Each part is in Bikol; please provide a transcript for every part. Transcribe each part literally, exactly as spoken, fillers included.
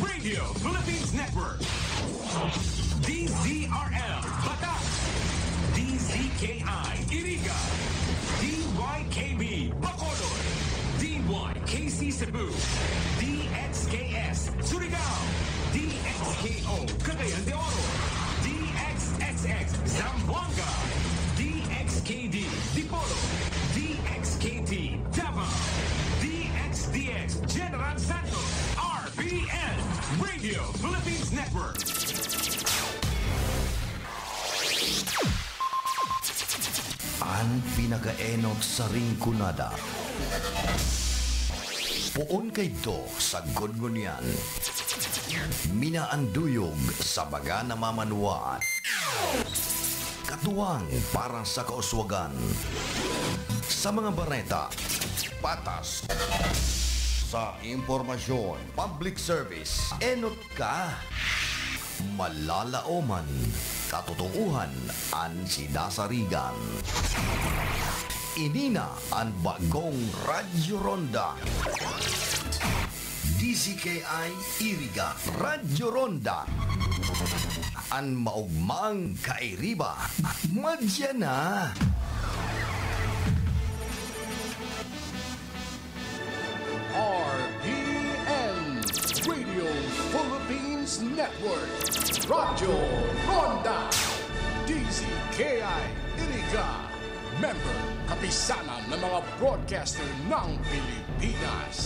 Radio Philippines Network. D Z R L Batak. D Z K I Iriga. D Y K B Bacolod. D Y K C Cebu. D X K S Surigao. D X K O Cagayan de Oro. D X X X Zamboanga. D X K D Dipolog. D X K T Davao. D X D X General Santos. R P N Radio Philippines Network. An pinakaenot sa Rinconada. Poon kaidto sa Gudgunian. Minaanduyog sa baga na mamanwaan. Katuwang para sa kauswagan. Sa mga bareta, patas. Sa impormasyon, public service, enot ka. Malalaoman, katotohanan an sinasarigan. Ini na an bagong Radyo Ronda. D Z K I Iriga, Radyo Ronda. An maugmang kairiba, madya na. R P N, Radio Philippines Network, Radyo Ronda, D Z K I Iriga, member, kapisanan ng mga broadcaster ng Pilipinas.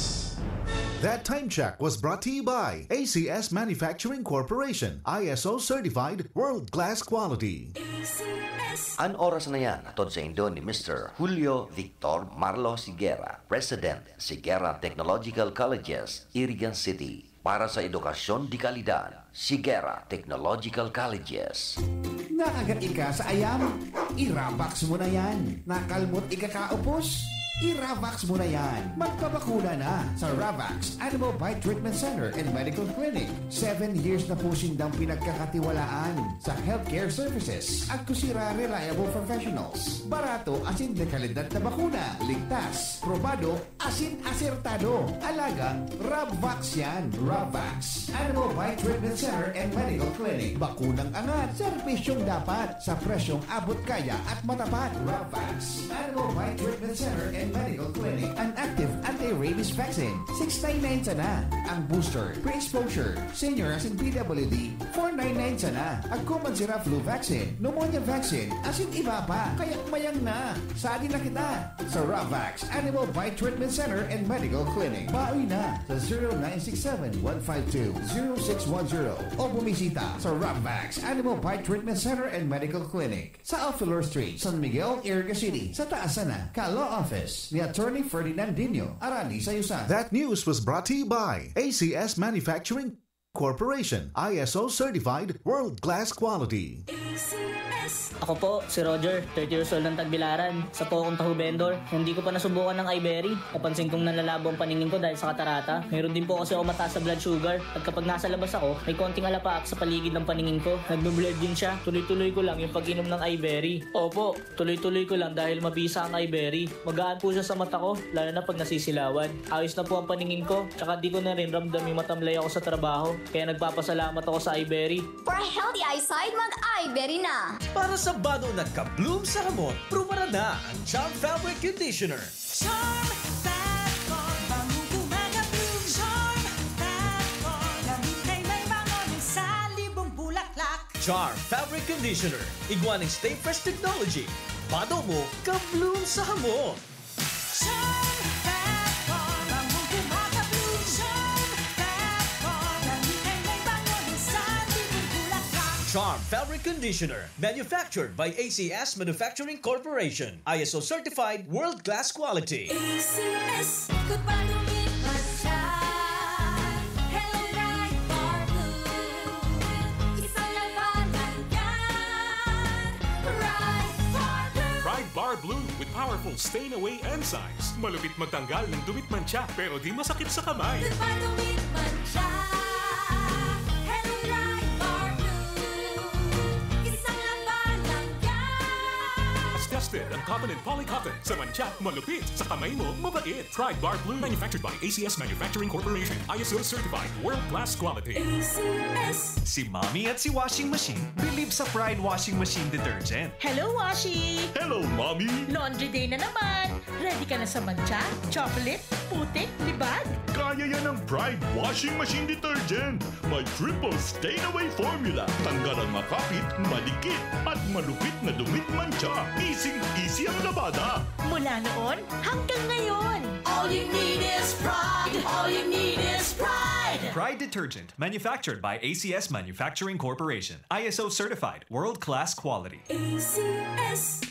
That time check was brought to you by A C S Manufacturing Corporation, I S O certified, world-class quality. A C S. An oras na yan, hatod saindo ni Mister Julio Victor Marlo Sigera, President, Sigera Technological Colleges, Irigan City. Para sa edukasyon de kalidad, Sigera Technological Colleges. Nakagat ika sa ayam? I-Ravax mo na yan. Nakalmot ika kaupos? I-Ravax mo na yan. Magpabakuna na sa Ravax Animal Bite Treatment Center and Medical Clinic. Seven years na po sindang pinagkakatiwalaan sa healthcare services. Agkusira reliable professionals. Barato asin de kalidad na bakuna. Ligtas, probado, asin asertado. Alagang Rabvax yan. Rabvax. Animal Bite Treatment Center and Medical Clinic. Bakunang angat. Serbisyong dapat. Sa presyong abot kaya at matapat. Rabvax. Animal Bite Treatment Center and Medical Clinic. An active anti-rabies vaccine, six nine nine sana. Ang booster, pre-exposure, senior asin P W D, four nine nine sana. Agko man sira flu vaccine, pneumonia vaccine, asin iba pa. Kaya mayang na. Sadi na kita sa Ravax Animal Bite Treatment Center and Medical Clinic. Bawi na sa zero nine six seven, one five two, zero six one zero o bumisita sa Ravax Animal Bite Treatment Center and Medical Clinic sa Alfilor Street, San Miguel, Iriga City, sa taas sana, ka-law office ni Attorney Ferdinand Dino, Arani sa Yusan. That news was brought to you by A C S Manufacturing Corporation, I S O certified, world-class quality. A C S. Ako po, si Roger, thirty years old ng Tagbilaran. Isa po akong taho vendor. Hindi ko pa nasubukan ng iBerry. Napansin kong nanlalabo ang paningin ko dahil sa katarata. Meron din po kasi ako mataas sa blood sugar. At kapag nasa labas ako, may konting alapaap sa paligid ng paningin ko. Nagbe-blur din siya. Tuloy-tuloy ko lang yung pag-inom ng iBerry. Opo, tuloy-tuloy ko lang dahil mabisa ang iBerry. Magaan po siya sa mata ko, lalo na pag nasisilawan. Ayos na po ang paningin ko, tsaka di ko na rin ramdam yung matamlay ako sa trabaho. Kaya nagpapasalamat ako sa iBerry. For a healthy eyesight, mag-iBerry na! Para sa bado na ka-bloom sa hamot, prubarada na ang Charm Fabric Conditioner. Charm Fat Foam, bangong gumagabloom. Charm Fat Foam, damit ay may bango ng salibong bulaklak. Charm Fabric Conditioner, igwa ning Stay Fresh Technology. Bado mo, ka-bloom sa hamot. Charm Fat Foam, bangong gumagabloom. Charm Fat Foam, damit ay may bango ng salibong bulaklak. Charm Fabric Conditioner, manufactured by A C S Manufacturing Corporation. I S O certified, world-class quality. A C S, ikot pa, lumipad siya. Hello, Pride Bar Blue. Isang labanan yan. Pride Bar Blue. Pride Bar Blue with powerful stain away enzymes. Malupit magtanggal ng dumi't mantsa, pero di masakit sa kamay. Ikot pa, lumipad siya. Hello, Pride Bar Blue. Isang labanan yan. Tested Ang cotton and poly cotton. Sa mantsa, malupit. Sa kamay mo, mabait. Pride Bar Blue. Manufactured by A C S Manufacturing Corporation. I S O certified. World class quality. A C S. Si Mommy at si Washing Machine believe sa Pride Washing Machine Detergent. Hello, Washi! Hello, Mommy! Laundry day na naman! Ready ka na sa mantsa, chocolate, putik, libag? Kaya yan ng Pride Washing Machine Detergent. May triple stain away formula. Tanggal ang makapit, madikit, at malupit na dumi at mantsa. Easy-easy ang labada. Mula noon hanggang ngayon. All you need is Pride. All you need is Pride. Pride Detergent, manufactured by A C S Manufacturing Corporation. I S O certified, world-class quality. A C S.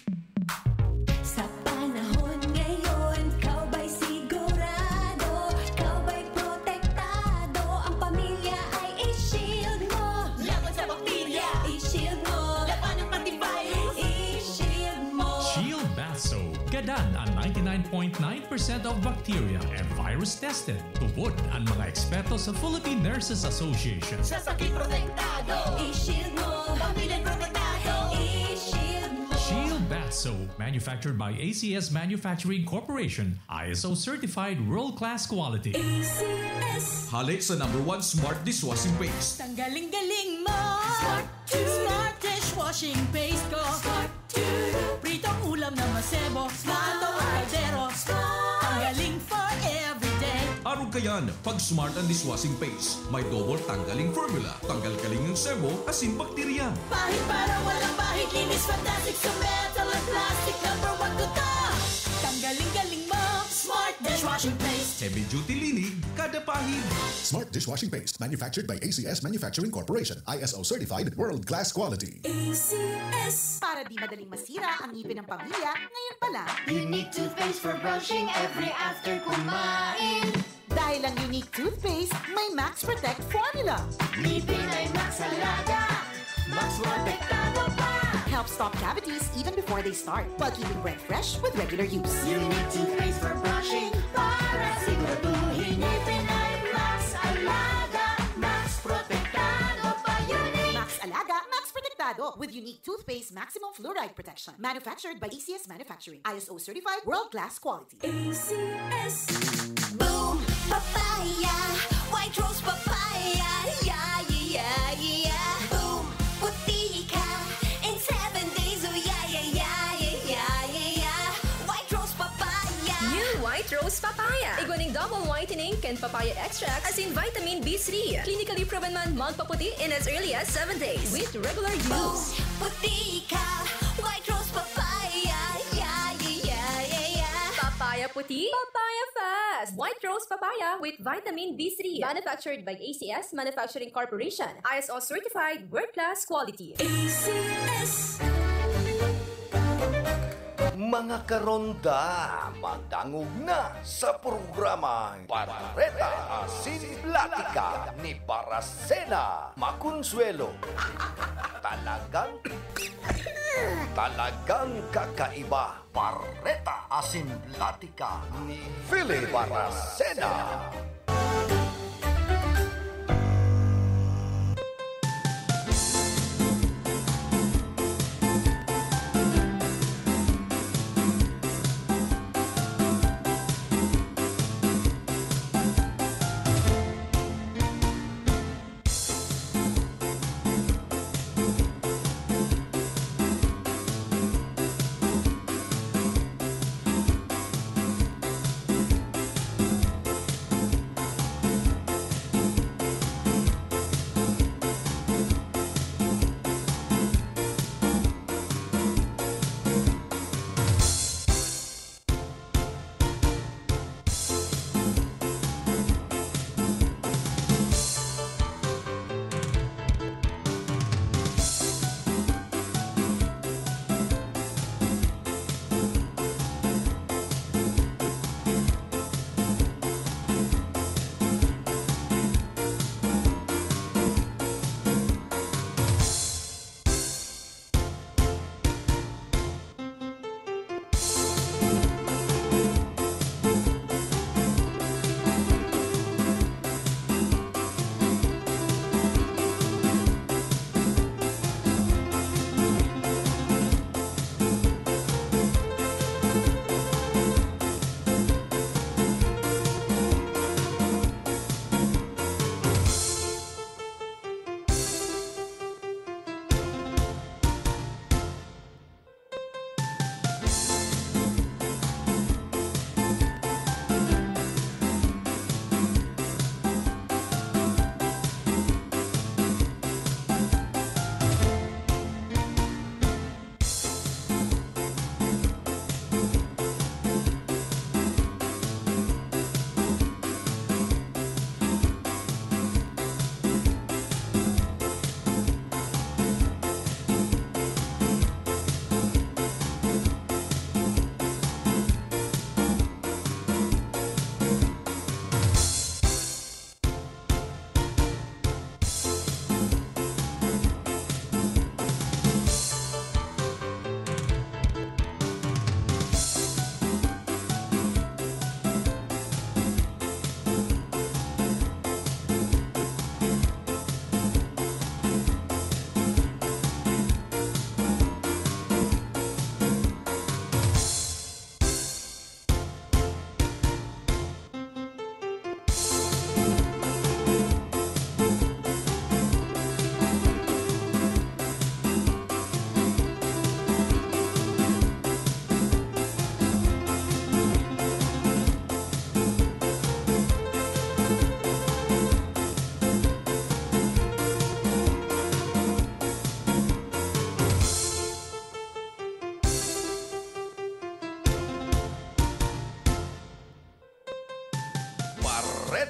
Sa panahon ngayon, ikaw ba'y sigurado? Ikaw ba'y protektado? Ang pamilya ay i-shield mo. Laban sa bakterya, i-shield mo. Laban ng antivirus, i-shield mo. Shield Bath Soap. Gadan ang ninety-nine point nine percent of bacteria and virus tested. Tubod ang mga eksperto sa Philippine Nurses Association. Sa sakit protektado, i-shield mo. Pamilya protektado, i-shield mo. Shield Bath Soap, manufactured by A C S Manufacturing Corporation, I S O certified world-class quality. A C S. Hale sa number one smart dishwashing paste. Tanggaling-galing mo! Smart! Smart dishwashing paste ko! Smart! Pritong ulam na masebo, plato o kaldero. Ang galing for everyday. Arog ka yan, pag Smart ang dishwashing paste. May double tanggaling formula. Tanggal galing ng sebo, asin bakterya. Pahid para walang bahid, linis fantastic sa metal at plastic. Number one ko to. Tanggaling galing mo, Smart dishwashing paste. Heavy duty linig, kada pahid. Smart dishwashing paste, manufactured by A C S Manufacturing Corporation. I S O certified, world class quality. A C S. Para di madaling masira ang ngipin ng pamilya, ngayon pa lang. Unique toothpaste for brushing every after kumain. Dahil ang Unique Toothpaste may Max Protect Formula. Ngipin ay Max Alaga, Max Protektado pa. Helps stop cavities even before they start, while keeping breath fresh with regular use. Unique Toothpaste for brushing, para siguraduhin ngipin ay Max Alaga, Max Protektado pa. Unique. Max Alaga, Max Protektado with Unique Toothpaste Maximum Fluoride Protection. Manufactured by A C S Manufacturing. I S O certified, world class quality. A C S. Boom! Papaya! White Rose Papaya! Yeah, yeah, yeah, yeah! Boom! Puti ka in seven days! Oh, yeah, yeah, yeah, yeah, yeah, yeah, yeah! White Rose Papaya! New White Rose Papaya. Igwa ning double whitening kan papaya extract asin vitamin B three. Clinically proven man magpaputi in as early as seven days with regular use. Boom! Puti ka! White Rose Papaya! Yeah, yeah, yeah, yeah, yeah! Papaya puti, papaya fast! White Rose Papaya with vitamin B three. Manufactured by A C S Manufacturing Corporation. I S O certified, world class quality. A C S. Mga karonda, madangog na sa programang Bareta Asin Platika ni Barasena Maconsuelo. Talagang, talagang kakaiba. Bareta Asin Platika ni Philip Barasena.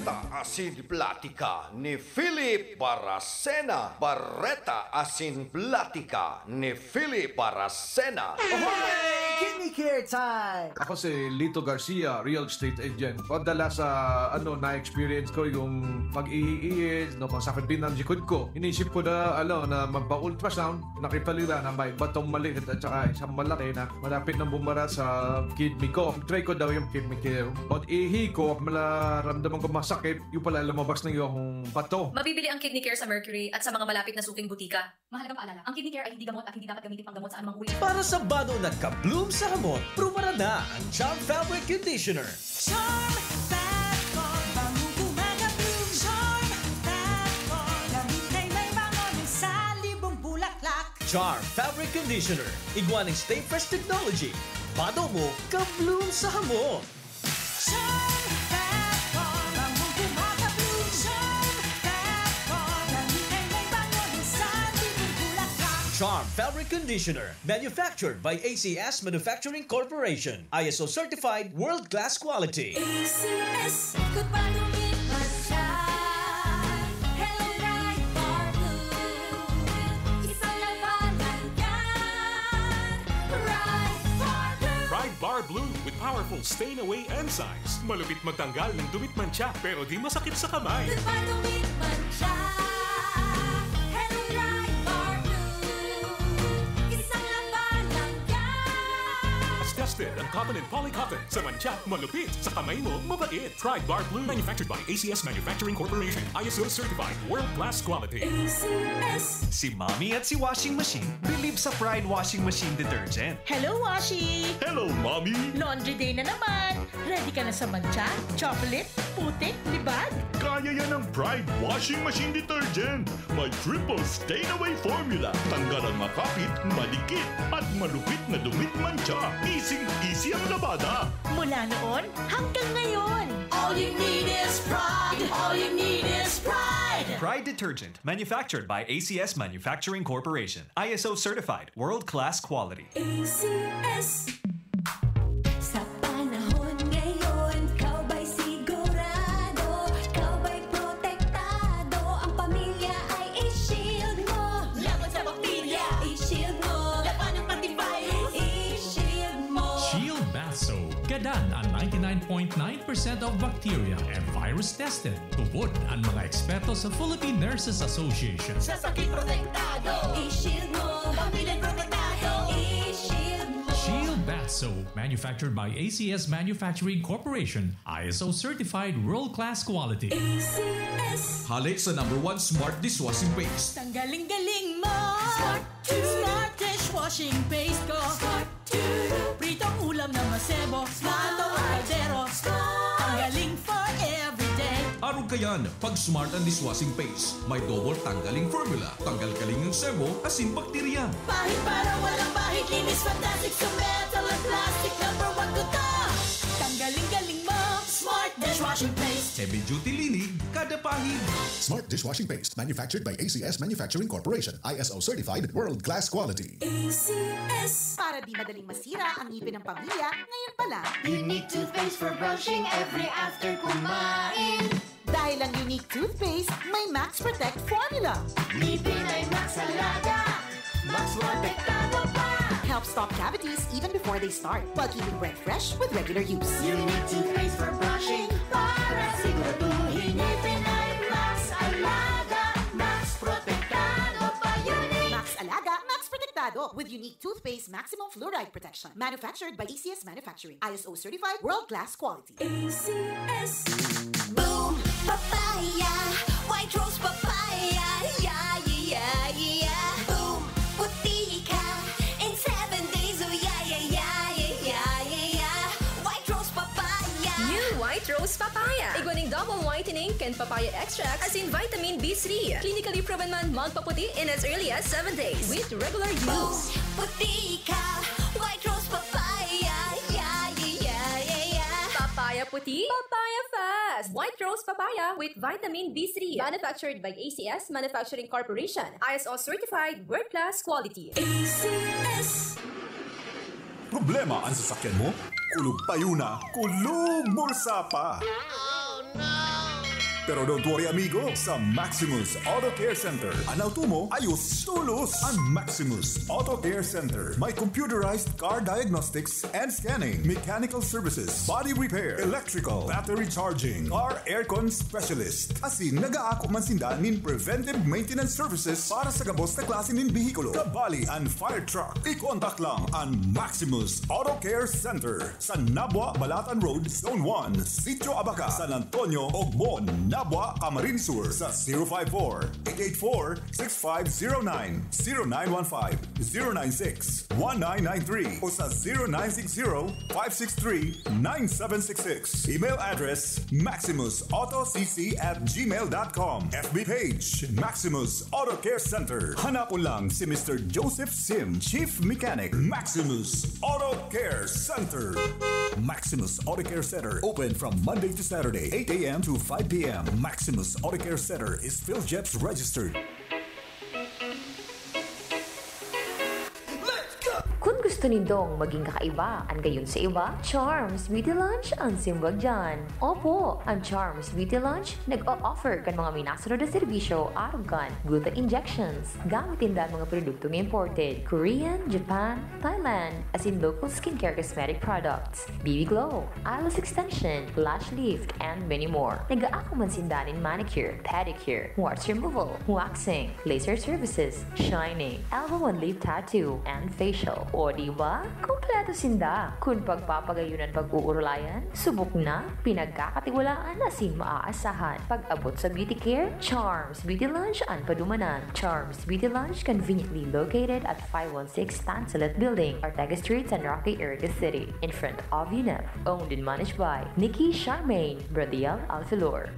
Bareta asin platika ni Philip Baracena. Bareta asin platika ni Philip Baracena. Hey! Kidney Care Time! Ako si Lito Garcia, real estate agent. Madalas sa ano na-experience ko yung pag-iiid, no, pag sakit din ang likod ko. Inisip ko na ano na magpa-ultrasound, nakita nila na may batong maliit at saka isang malaki na malapit na bumara sa kidney ko. Try ko daw yung Kidney Care. Pag ihi ko, mararamdaman ko masakit, yung pala lumabas na yung bato. Mabibili ang Kidney Care sa Mercury at sa mga malapit na suking butika. Mahalagang paalala, ang Kidney Care ay hindi gamot at hindi dapat gamitin panggamot sa anumang uri. Para sa bado na ka-bloom sa hamot, prubaran na ang Charm Fabric Conditioner. Charm Fat Foam, bangong gumagabloom. Charm Fat Foam, gamit na may bango ng salibong bulaklak. Charm Fabric Conditioner, igwa ning Stay Fresh Technology. Bado mo, ka-bloom sa hamot. Charm Fat Foam, bangong gumagabloom. Charm Fat Foam, gamit na may bango ng salibong bulaklak. Charm Fabric Conditioner, manufactured by A C S Manufacturing Corporation. I S O certified, world-class quality. A C S, ikot pa, dumit, mantsa. Hello, Pride Bar Blue. Isang labanan yan. Pride Bar Blue. Pride Bar Blue with powerful stain away enzymes. Malupit magtanggal ng dumit, mantsa, pero di masakit sa kamay. Ikot pa, dumit, mantsa. Hello, Pride Bar Blue. Isang labanan yan. As tested ang cotton and poly cotton. Sa mantsa, malupit. Sa kamay mo, mabait. Pride Bar Blue. Manufactured by A C S Manufacturing Corporation. I S O certified. World class quality. A C S. Si Mommy at si Washing Machine believe sa Pride Washing Machine Detergent. Hello, Washi! Hello, Mommy! Laundry day na naman! Ready ka na sa mantsa, chocolate, putik, libag? Kaya yan ng Pride Washing Machine Detergent. May triple stain away formula. Tanggal ang makapit, madikit, at malupit na dumit, mantsa. Easy-easy ang labada. Mula noon hanggang ngayon. All you need is Pride. All you need is Pride. Pride Detergent, manufactured by A C S Manufacturing Corporation. I S O certified, world-class quality. A C S. Sa panahon ngayon, ikaw ba'y sigurado? Ikaw ba'y protektado? Ang pamilya ay i-shield mo. Laban sa bakterya, i-shield mo. Labanan pati virus, i-shield mo. Shield Bath Soap. Gadan an ninety-nine point nine percent of bacteria and virus tested. Tubod an mga eksperto sa Philippine Nurses Association. Sa sakit protektado, i-shield mo. Pamilya protektado, i-shield mo. Shield Bath Soap, manufactured by A C S Manufacturing Corporation, I S O certified world-class quality. A C S. Halik sa number one smart dishwashing paste. Tanggaling-galing mo! Smart to. Smart dishwashing paste ko! Smart to. Pritong ulam na masebo, smart ang kaldero. Ang galing for everyday. Arog kayan, pag smart ang dishwashing paste. May double tanggaling formula. Tanggal kaling ang sebo, asin bakterya. Pahid para walang bahid, linis fantastic sa metal at plastic. Number one ko to. Tanggaling-galing mo! Smart dishwashing paste. Heavy duty linig, kada pahid. Smart dishwashing paste, manufactured by A C S Manufacturing Corporation, I S O certified, world class quality. A C S. Para di madaling masira ang ngipin ng pamilya, ngayon pa lang. Unique toothpaste for brushing every after kumain. Dahil ang Unique Toothpaste may Max Protect Formula. Ngipin ay Max Alaga, Max Protektado pa. Helps stop cavities even before they start, while keeping breath fresh with regular use. Unique Toothpaste for brushing para siguraduhin ngipin ay Max Alaga, Max Protektado pa. Unique. Max Alaga, Max Protektado with Unique Toothpaste Maximum Fluoride Protection. Manufactured by A C S Manufacturing. I S O certified, world class quality. A C S. Boom! Papaya! White Rose Papaya! Yeah, yeah, yeah, yeah! Boom! Puti ka in seven days! Oh, yeah, yeah, yeah, yeah, yeah, yeah, yeah! White Rose Papaya! New White Rose Papaya. Igwa ning double whitening kan papaya extract asin vitamin B three. Clinically proven man magpaputi in as early as seven days with regular Boom! use. Puti ka! White Rose Papaya! Yeah, yeah, yeah, yeah, yeah! Papaya puti, papaya fast. White Rose Papaya with vitamin B three. Manufactured by A C S Manufacturing Corporation. I S O certified, world class quality. A C S. Problema an sasakyan mo? Kulog payo na, kulog bulsa pa! Pero don't worry, amigo, sa Maximus Auto Care Center, an auto mo ayos tolos. An Maximus Auto Care Center may computerized car diagnostics and scanning, mechanical services, body repair, electrical, battery charging, car aircon specialist. Asin nagaako man sinda nin preventive maintenance services para sa gabos na klase nin behikulo, kabali an fire truck. I-contact lang an Maximus Auto Care Center sa Nabua, Balatan Road, Zone one, Sitio Abaca, San Antonio, Ogbon, Nabua, Camarines Sur, sa zero five four, eight eight four, six five zero nine, zero nine one five, zero nine six, one nine nine three o sa zero nine six zero, five six three, nine seven six six. Email address, maximus auto c c at gmail dot com. F B page, Maximus Auto Care Center. Hanapon lang si Mister Joseph Sim, Chief Mechanic, Maximus Auto Care Center. Maximus Auto Care Center, open from Monday to Saturday, eight a m to five p m. Maximus Auto Care Center is PhilGEPS registered. Kun gusto nindong maging kakaiba an gayon sa iba, Charms Beauty Lounge an simbag diyan. Opo, an Charms Beauty Lounge nag-o-offer kan mga minasunod na serbisyo arog kan gluta injections. Gamit ninda an mga produktong imported, Korean, Japan, Thailand, asin local skincare cosmetic products, B B Glow, eyelash extension, lash lift, and many more. Nag-aako man sinda nin manicure, pedicure, warts removal, waxing, laser services, shining, elbow and lip tattoo, and facial. O di ba? Kompleto sinda. Kun pagpapagayon an pag-uurulayan, subok na, pinagkakatiwalaan asin maaasahan. Pag-abot sa beauty care, Charms Beauty Lounge an padumanan. Charms Beauty Lounge, conveniently located at five one six Tansulit Building, Ortega Street, San Roque, Iriga City, in front of UNEP. Owned and managed by Nikki Charmaine Bradiel Alfilor.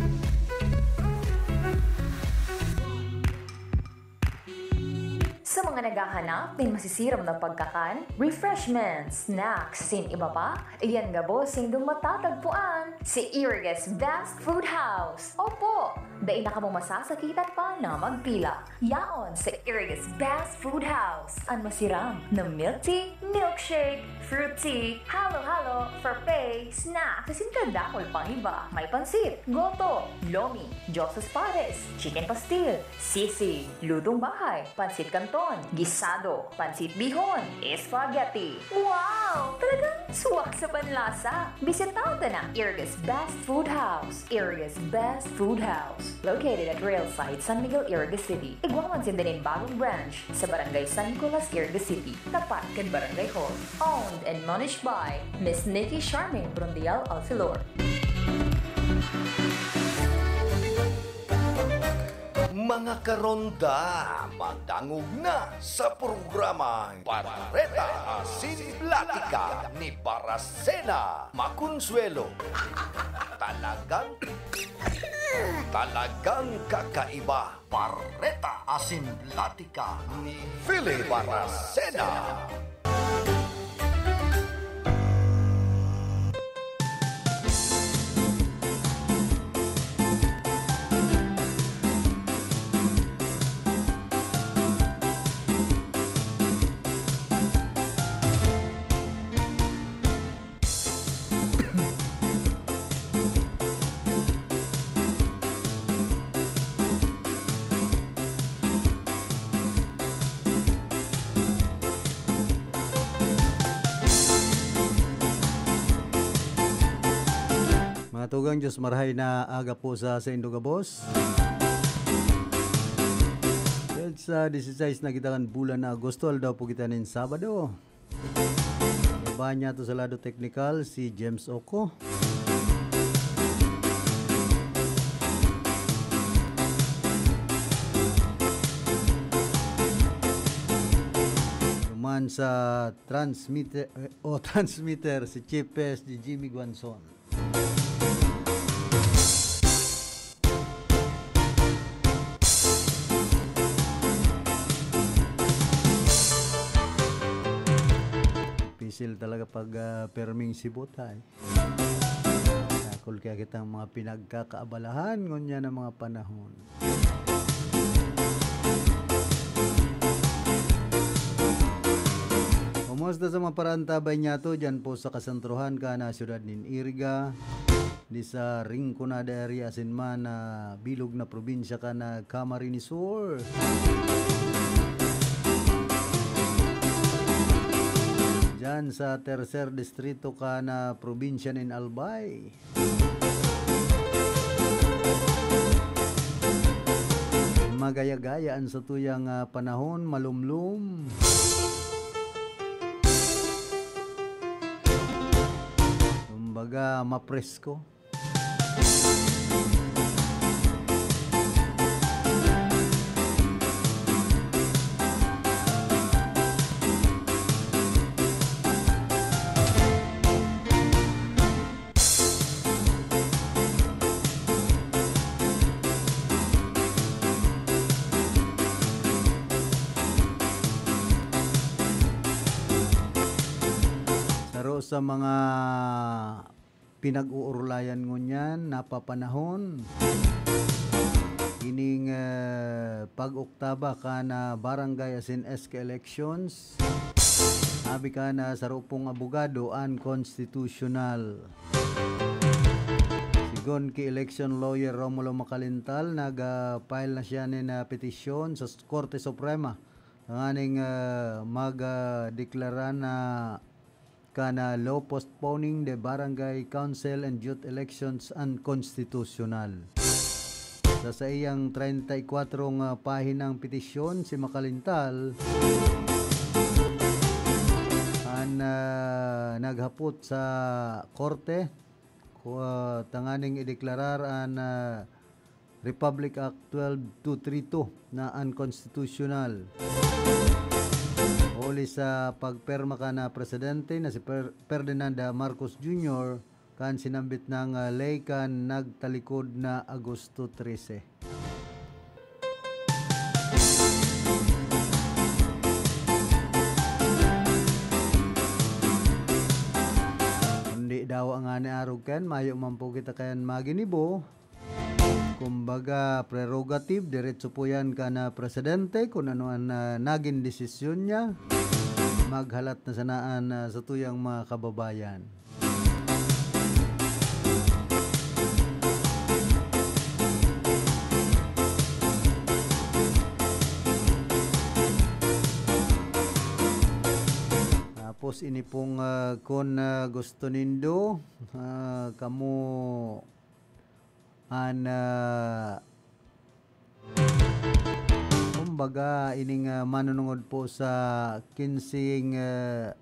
Sa mga naghahanap nin masisiram na pagkakan, refreshments, snacks, asin iba pa, iyan gabos nindong matatagpuan sa Iriga's Best Food House. Opo, dai na kamo masasakitan pa na magpila. Yaon sa Iriga's Best Food House, an masiram na milk tea, milkshake, fruit tea, halo-halo, frappe, snacks, asin kadakul pang iba. May pansit, goto, lomi, Dios's pares, chicken pastil, sisig, lutong bahay, pansit canton, gisado, pansit bihon, spaghetti. Wow! Talagang suwak sa panlasa! Bisitaw ta na Iriga's Best Food House. Iriga's Best Food House, located at Rail Site, San Miguel, Iriga City. Igwa man sinda nin bagong branch sa Barangay San Nicolas, Iriga City, tapat kan Barangay Hall. Owned and managed by Miss Nikki Charmaine Brondial Alfilor. Mga karonda, madangog na sa programang Bareta Asin Platika ni Baracena Maconsuelo. Talagang, talagang kakaiba. Bareta Asin Platika ni Philip Baracena. Mga tugang, Diyos marahay na aga po sa saindo gabos. Sa disiseis na kita kan bulan na Agosto, aldaw po kita nin Sabado. Iba niya to sa lado teknikal, si James Oco. Duman sa transmitter, eh, o transmitter, si Chief P S, si Jimmy Guanzon. Pisil talaga pag, ah, perming sibot, ay. Dakul kaya kitang mga pinagkakaabalahan ngunyan na mga panahon. Kumusta sa mga paraantabay niyato dyan po sa kasentruhan ka na siyudad nin Iriga? Di sa Rinconada area asin man, ah, bilog na probinsya kan, ah, Camarines Sur. Diyan sa tercer distrito kan, ah, probinsya nin Albay. Magaya-gaya an satuyang, ah, panahon, malumlom. Kumbaga, mapresko. Saro sa mga pinag-uurulayan ngunyan, napapanahon. Ining, eh, pag-oktaba kan, ah, barangay asin S K elections, sabi kan, ah, saro pong abogado, unconstitutional. Sigon ki election lawyer Romulo Macalintal, nag, ah, file na siya nin, ah, petisyon sa Korte Suprema tanganing, ah, mag, ah, deklara na kan, ah, law postponing the barangay council and youth elections unconstitutional. Sa saiyang treinta y cuatro nga pahinang petisyon, si Macalintal an, ah, naghapot sa korte ku-, ah, tanganing ideklarar an, ah, Republic Act twelve two three two na unconstitutional. Huli sa pagpirma kan, ah, presidente na si Per-, Ferdinand, ah, Marcos Junior, kan sinambit nang, ah, ley kan nagtalikod na Agosto trese. Kundi dawa ngani arog kan, mayo man po kita kayan maginibo. Kumbaga, prerogative, diretso po yan kan, ah, presidente, kung ano an, ah, nagin desisyon niya, maghalat na sana an, ah, satuyang mga kababayan. Tapos ini pong, ah, kun, ah, gusto nindo, ah, kamo an, ah, kumbaga, ining, ah, manunungod po sa kinseng, ah,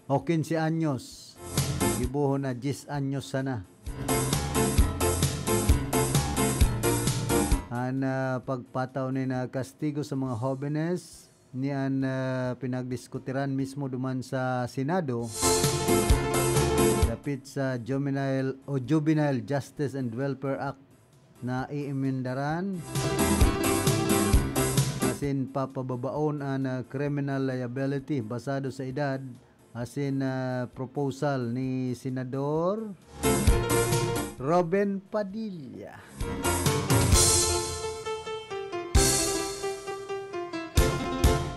o kinse anyos, gibohon na dyes anyos sana. An, ah, pagpataw nin, ah, kastigo sa mga hobenes, ni an, ah, pinagdiskutiran mismo duman sa Senado, dapit sa Juvenile o Juvenile Justice and Welfare Act na iimendaran, asin papababaon an, ah, criminal liability basado sa edad, asin, ah, proposal ni Senador Robin Padilla.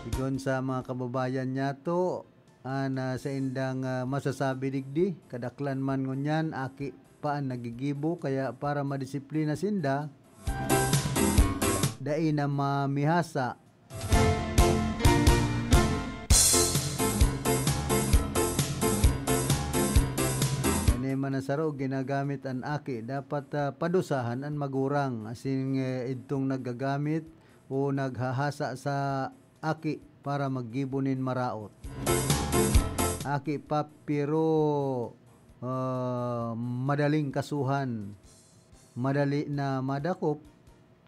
Sigon sa mga kababayan niyato, an, ah, saindang, ah, masasabi digdi, kadaklan man ngunyan, aki pa an nagigibo, kaya para madisiplina sinda, dai na mamihasa. Ini man ang saro, ginagamit an aki. Dapat, ah, padusahan an magurang, asin, eh, idtong naggagamit o naghahasa sa aki para maggibo nin maraot. Aki pa, pero, ah, madaling kasuhan. Madali na madakop,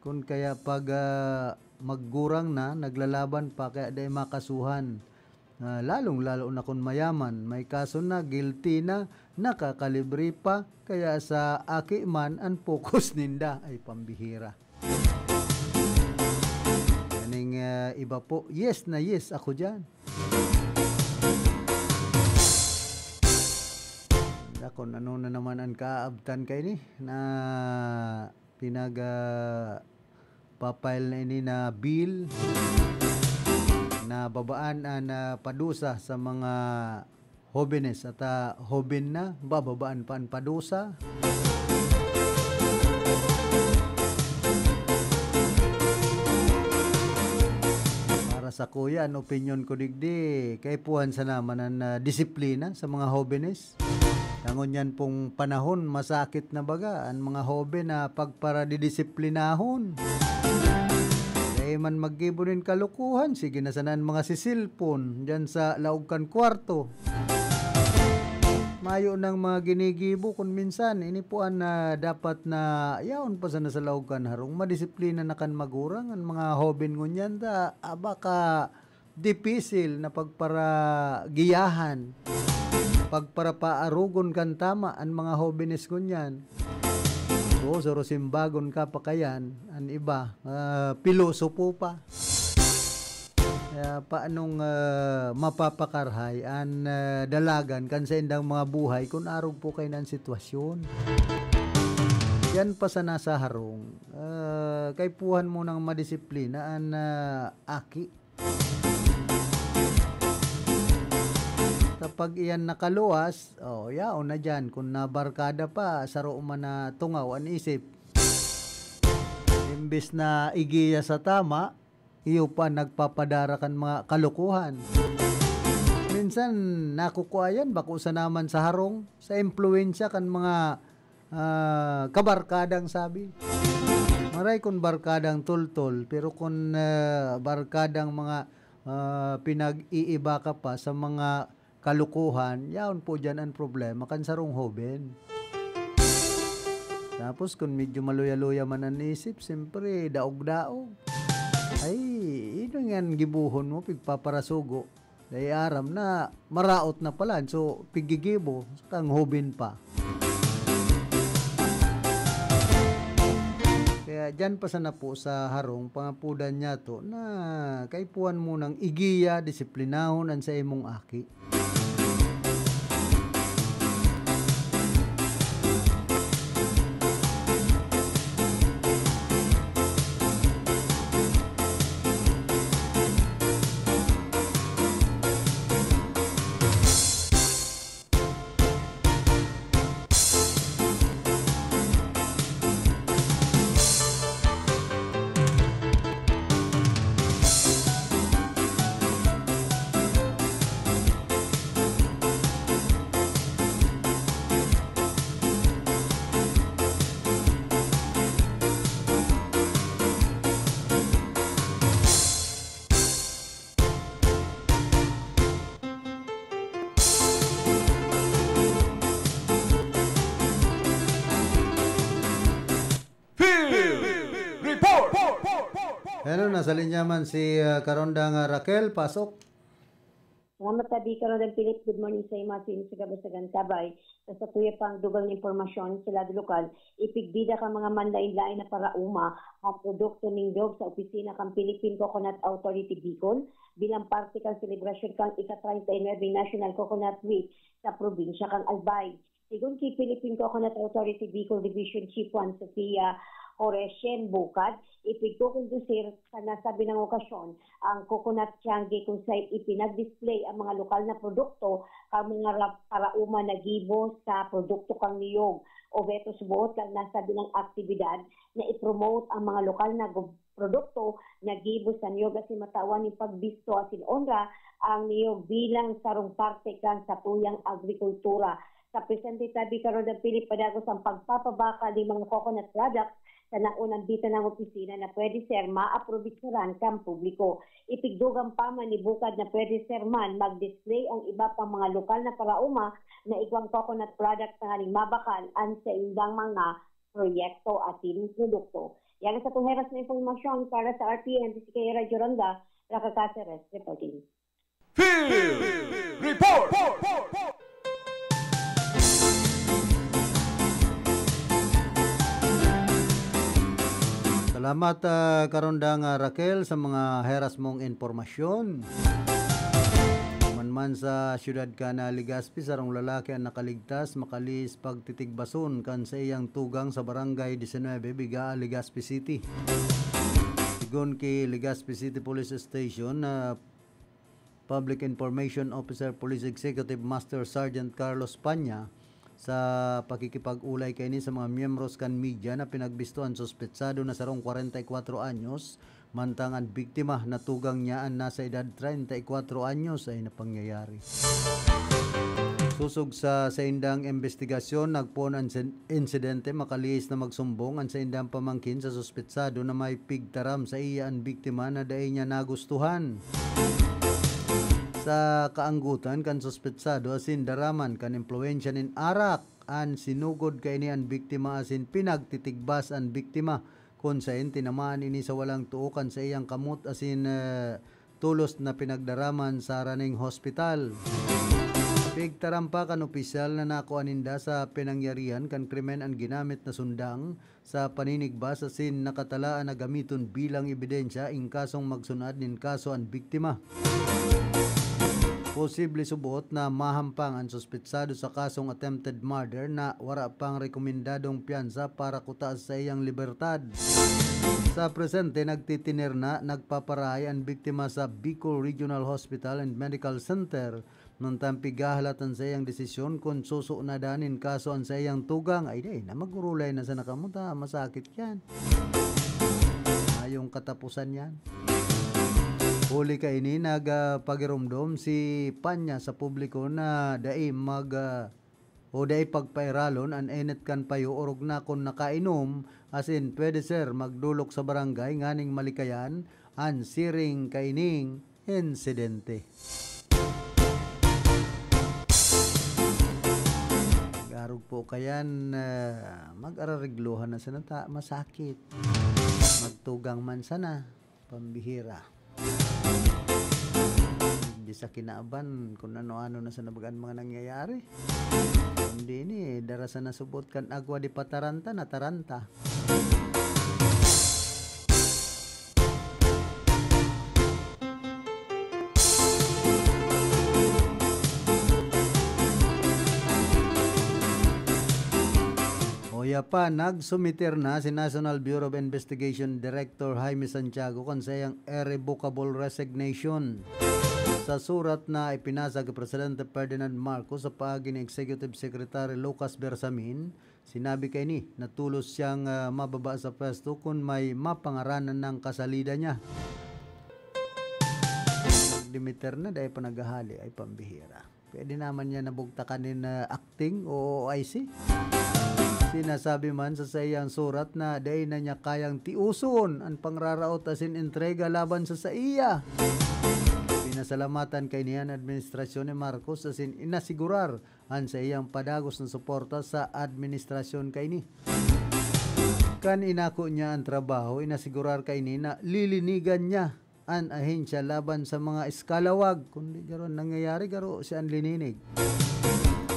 kun kaya pag, ah, maggurang na, naglalaban pa, kaya dai makasuhan. Ah, lalong-lalo na kun mayaman, may kaso na, guilty na, nakakalibre pa, kaya sa aki man an focus ninda. Ay, pambihira. Kaning, ah, iba po, yes na yes ako diyan. Dakon, ano na naman an kaabtan kaini na pinag, ah, pa-file na ini na bill na babaan an, ah, padusa sa mga hobenes at, ah, hoben na, bababaan pa an padusa. Sa kuya, an opinyon ko digdi, kaipuhan sana man an, ah, disiplina sa mga hobenes. Tangon yan pong panahon, masakit na baga an mga hoben na pagparadidisiplinahon. Dai man maggibo nin kalokohan, sige na sana an mga sisilpon diyan sa laog kan kwarto. Mayo nang mga ginigibo kun minsan, ini po an, ah, dapat na yaon pa sana sa laog kan harong. Madisiplina na kan magurang an mga hoben ngunyan ta, ah, baka dipisil na pagparagiyahan, pagparapaarogon kan tama an mga hobenes ngunyan. Oo, soro simbagon ka pa kayan, an iba, ah, pilosopo pa. Kaya paanong, ah, mapapakarhay an, ah, dalagan kan saindang mga buhay kun arog po kayo na an sitwasyon? Yan pa sana sa harong. Ah, kaipuhan mo ng madisiplina an, ah, aki. Kapag iyan nakaluwas, oh, yaon na diyan. Kun nabarkada pa, saro man na tungaw an isip. Imbis na igiya sa tama, iyo pa nagpapadara kan mga kalokohan. Minsan, nakukua yan, bako sa naman sa harong, sa impluwensya kan mga, ah, kabarkadang sabi. Maray kun barkadang tultol, pero kun, ah, barkadang mga, ah, pinag-iiba ka pa sa mga kalokohan, yaon po diyan an problema kan sarong hoben. Tapos kun medyo maluya-luya man an isip, siyempre, daog-daog. Ay, ino ngan gibohon mo, pigpaparasugo? Dai aram na maraot na pala, so, piggigibo, kang hoben pa. Kaya diyan pa sana po sa harong, pangapudan niya to, na kaipuhan mo ng igiya, disiplinahon an sa imong aki. Field Report! Hello, nasa linya man si, ah, Karondang, ah, Raquel. Pasok. Salamat, Tabi. Karondang Philip, good morning sa ima, sa inyo sa gabos na gabos. Sa satuya pang dugang na impormasyon sa lado lokal, ipigdida kan mga manlaen-laen na paraoma ang produkto ning niyog sa opisina kan Philippine Coconut Authority Bicol bilang parte kan selebrasyon kan ika-treinta y nuebe National Coconut Week sa probinsya kan Albay. Sigon ki Philippine Coconut Authority Bicol Division Chief Juan Sofia Oresiem Bukad, ipigkukondusir sa nasabi nang okasyon ang Coconut Tiangge, kung saan ipinag-display ang mga lokal na produkto kan mga ra-, paraoma na gibo sa produkto kan niyog. Obeto suboot kan nasabi nang aktibidad na i-promote ang mga lokal na gu-, produkto na gibo sa niyog asin matawan nin pagbisto asin onra ang niyog bilang sarong parte kan satuyang agrikultura. Sa presente, Tabi, Karondang Philip, padagos ang pagpapabakal nin mga coconut products sa naunang bisa nang opisina na pwede ser maaprobitsaran kan publiko. Ipigdugang pa man ni Bukad na pwede ser man mag-display ang iba pang mga lokal na paraoma na igwang coconut products tanganing mabakal an saindang mga proyekto asin produkto. Yan ang satong heras na impormasyon para sa R T N, D C K Radyo Ronda, Raka Caceres reporting. Field Report! Salamat, ah, Karondang, ah, Raquel, sa mga heras mong impormasyon. Manman sa siyudad kan Legazpi, sarong lalaki ang nakaligtas, makalis pagtitigbason kan saiyang tugang sa Barangay diecinuebe, Bigaa, Legazpi City. Sigon ki Legazpi City Police Station, ah, Public Information Officer Police Executive Master Sergeant Carlos Panya, Sa pakikipag-olay kaini sa mga miyembros kan media na pinagbisto an suspetsado na sarong kwarenta y kwatro anyos, mantang an biktima na tugang niya an nasa edad treinta y cuatro anyos ay napangyayari. Sosog sa saindang imbestigasyon, nagpoon an sen-, insidente makalihis na magsumbong an saindang pamangkin sa suspetsado na may pigtaram sa iya an biktima na dai niya nagustuhan. Sa kaanggotan kan suspetsado asin daraman kan impluwensya nin arak, an sinugod kaini an biktima asin pinagtitigbas an biktima, kun saen tinamaan ini sa walang too kan saiyang kamot asin, eh, tolos na pinagdaraman sa Raning Hospital. Pigtaram pa kan opisyal na nakua ninda sa pinangyarihan kan krimen an ginamit na sundang sa paninigbas asin nakatalaan na gamiton bilang ebidensya in kasong magsunad nin kaso an biktima. Posible subot na mahampang an suspetsado sa kasong attempted murder na wara pang rekomendadong piyansa para kuta sa iyang libertad. Sa presente, nagtitinerna, nagpaparahay an biktima sa Bicol Regional Hospital and Medical Center. Mantang pighahalat an saiyang desisyon kun susunadan nin kaso an saiyang tugang, ay, dai na, magurulay na sana kamo ta masakit yan. Mayong katapusan yan. Huli kaini, nag, ah, pagiromdom si Panya sa publiko na dai mag, ah, o dai pagpairalon an enot kan payo orog na kun nakainom, asin pwede ser magdolok sa barangay nganing malikayan an siring kaining insidente. Garog po kayan, ah, mag-arareglohan na sana ta, masakit. Magtugang man sana, pambihira. Di sa kinaban kung ano-ano na sa nabagaan mga nangyayari. Kundi ini, dara sa nasubot kan agwa di pataranta, nataranta. Oya pa, nagsumiter na si National Bureau of Investigation Director Jaime Santiago kan saiyang irrevocable resignation. Sa surat na ipinasa ki Presidente Ferdinand Marcos sa paagi ni Executive Secretary Lucas Bersamin, sinabi kaini na tolos siyang, ah, mababa sa pwesto kun may mapangaranan ng kasalida niya. Nagdimiter na, dai pa naghahali, ay pambihira. Pwede naman niya nabugtakan nin, ah, acting o O I C. Sinasabi man sa saiyang surat na dai na niya kayang tiuson an pangraraot asin entrega laban sa saiya. Pinasalamatan kaini an administrasyon ni Marcos asin inasigurar an saiyang padagos na suporta sa administrasyon kaini. Kan inako niya an trabaho, inasigurar kaini na lilinigan niya an ahensya laban sa mga eskalawag, kundi garo an nangyayari, garo siya an lininig.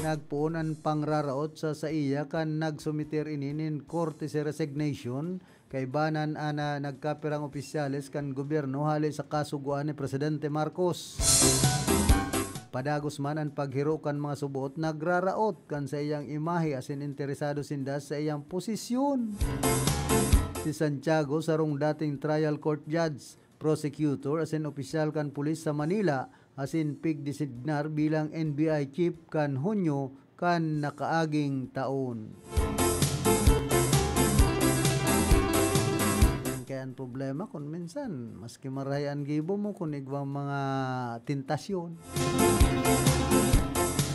Nagpoon an pangraraot sa saiya kan nagsumiter ini nin courtesy resignation, kaibanan an, ah, nagkapirang opisyales kan gobyerno hale sa kasugoan ni Presidente Marcos. Padagos man an paghiro kan mga subot, nagraraot kan saiyang imahe asin interesado sinda sa iyang posisyon. Si Santiago, sarong dating trial court judge, prosecutor asin opisyal kan pulis sa Manila, asin pigdesignar bilang N B I chief kan Hunyo kan nakaaging taon. Yan kaya ang problema kun minsan, maski marahay an gibo mo, kun igwang mga tentasyon.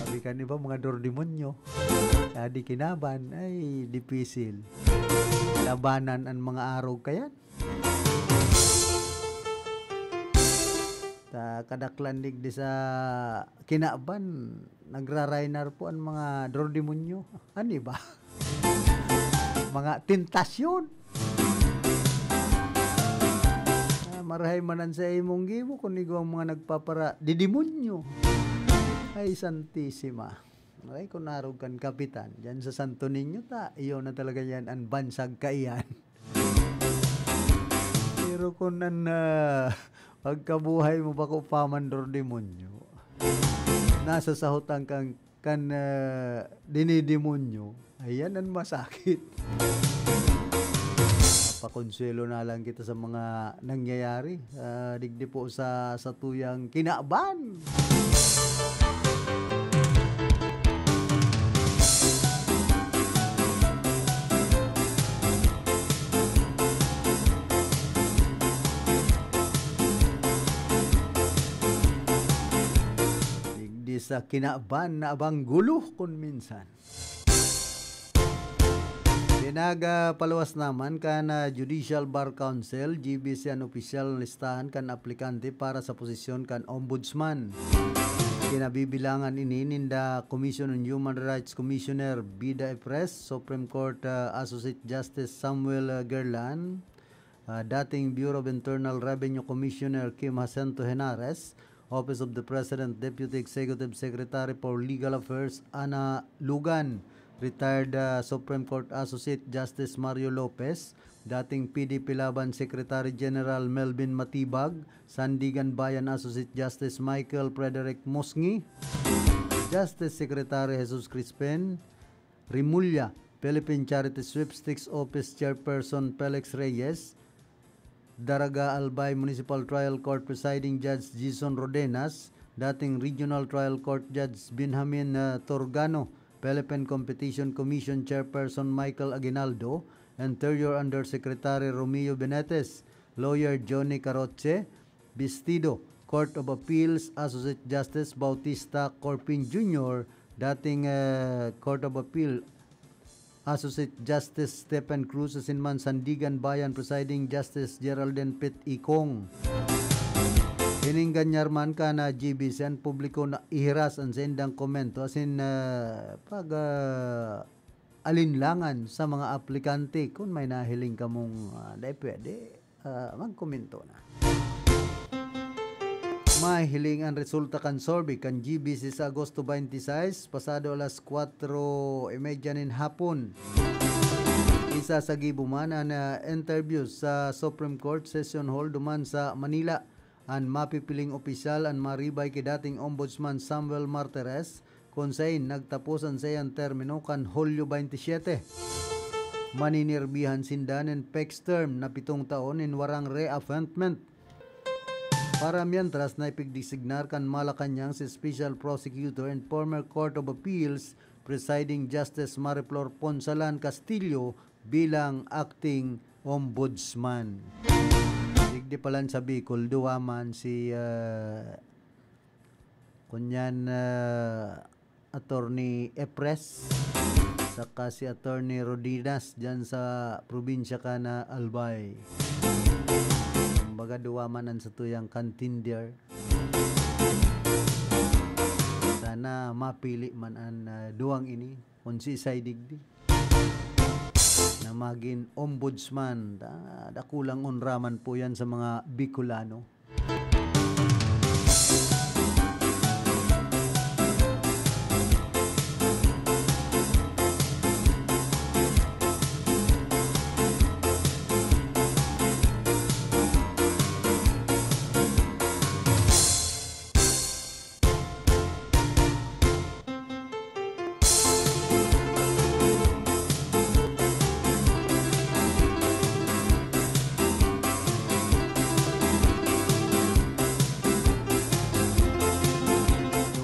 Sabi kan iba, mga dordemonyo. Sa di kinaban, ay, dipisil. Labanan an mga arog kayan. Ta kadaklan digdi sa kinaban, nagraraynar po an mga dordemonyo. Ano ba? Mga tentasyon. Ah, marahay man an sa imong gibo kun igwang mga nagpapara-, didemonyo. Ay, Santisima. Aray, kun arog kan kapitan, diyan sa Santo Niño ta, iyo na talaga yan an bansag kaiyan. Pero kun an, ah, pagkabuhay mo bako pa man dordemonyo, nasa sahotan kang, kan, ah, dinidemonyo, ayan an masakit. Pakonsuelo na lang kita sa mga nangyayari, ah, digdi po sa satuyang kinaban. sa kinaban na abang gulo kun minsan. Pinagapaluwas naman kan, ah, Judicial Bar Council, G B C, an opisyal na listahan kan aplikante para sa posisyon kan Ombudsman. Kinabibilangan ini ninda Commission on Human Rights Commissioner Vida Epres, Supreme Court, ah, Associate Justice Samuel, ah, Guerlan, ah, dating Bureau of Internal Revenue Commissioner Kim Jacinto Henares, Office of the President Deputy Executive Secretary for Legal Affairs Ana Lugan, retired, ah, Supreme Court Associate Justice Mario Lopez, dating P D P Laban Secretary General Melvin Matibag, Sandiganbayan Associate Justice Michael Frederick Musngi, Justice Secretary Jesus Crispin Remulla, Philippine Charity Sweepstakes Office Chairperson Felix Reyes, Daraga Albay Municipal Trial Court Presiding Judge Jason Rodenas, dating Regional Trial Court Judge Benjamin, ah, Torgano, Philippine Competition Commission Chairperson Michael Aguinaldo, Interior Undersecretary Romeo Benetes, Lawyer Johnny Caroche, Bistido, Court of Appeals Associate Justice Bautista Corpin Junior, dating, eh, Court of Appeal Associate Justice Stephen Cruz asin man Sandiganbayan Presiding Justice Geraldine Pitt Icong. Ining ganyar man kan G B C an publiko na ihiras an saindang komento asin, ah, pag, ah, alinlangan sa mga aplikante. Kun may nahiling kamong, ah, dai pwede, ah, magkomento na. Mahiling an resulta kan survey kan G B C sa Agosto twenty-six, pasado alas kwatro y medya nin hapon. Isa sa gibo man an, ah, interview sa Supreme Court Session Hall duman sa Manila. An mapipiling opisyal an maribay ki dating Ombudsman Samuel Martires, kun sain nagtapos an saiyang termino kan Hulyo twenty-seven. Maninirbihan sinda nin fixed term na pitong taon nin warang reappointment. Para mientras na ipigdesignar kan Malacañang si Special Prosecutor and former Court of Appeals Presiding Justice Mariflor Ponsalan Castillo bilang acting ombudsman. Digdi palan sa Bicol, duwa man si, ah, kunyan, ah, Attorney Epres, saka si Attorney Rodinas dyan sa probinsya kan Albay. Kumbaga, duwa man an satuyang contender. Sana mapili man an, ah, duwang ini, kung si Isay digdi, na magin ombudsman. Da-, dakulang onra man po yan sa mga Bicolano.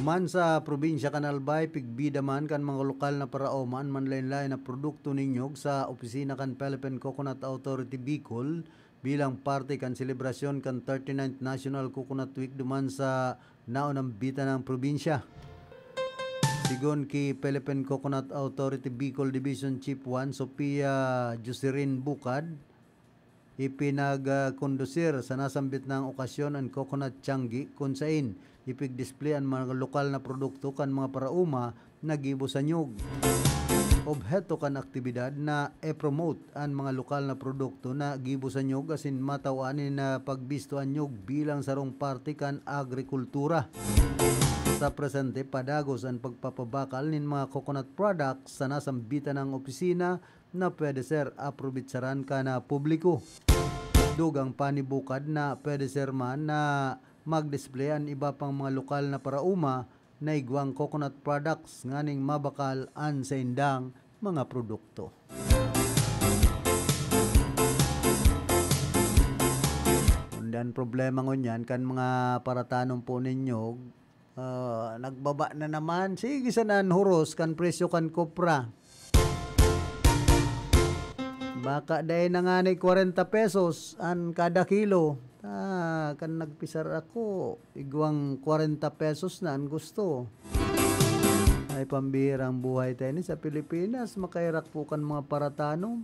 Duman sa probinsya kan Albay, pigbida man kan mga lokal na paraoma an manlaen-laen na produkto nin nyog sa opisina kan Philippine Coconut Authority Bicol, bilang parte kan selebrasyon kan thirty-ninth National Coconut Week duman sa naonambitan na probinsya. Sigon ki Philippine Coconut Authority Bicol Division Chief one Sophia Joserin Bukad, ipinagkondusir sa nasambit na okasyon an Coconut Changi, kun sain ipigdisplay an mga lokal na produkto kan mga paraoma na gibo sa nyog. Obheto kan aktibidad na e-promote an mga lokal na produkto na gibo sa nyog asin mataw-an nin pagbisto an nyog bilang sarong parte kan agrikultura. Sa presente, padagos an pagpapabakal nin mga coconut products sa nasambitan na opisina na pwede ser aprobetsaran kan publiko. Dugang pa ni Bukad na pwede ser man na mag-display an iba pang mga lokal na paraoma na igwang coconut products nganing mabakal an saindang mga produkto. Kundi an problema ngunyan kan mga paratanom po nin nyog, ah, nagbaba na naman. Sige, sana an huros kan presyo kan kopra. Baka dai na ngani kwarenta pesos an kada kilo. Ah, kan nagpisar ako, igwang kwarenta pesos na an gusto. Ay, pambihirang buhay tayo ni sa Pilipinas. Makaherak po kan mga paratanom.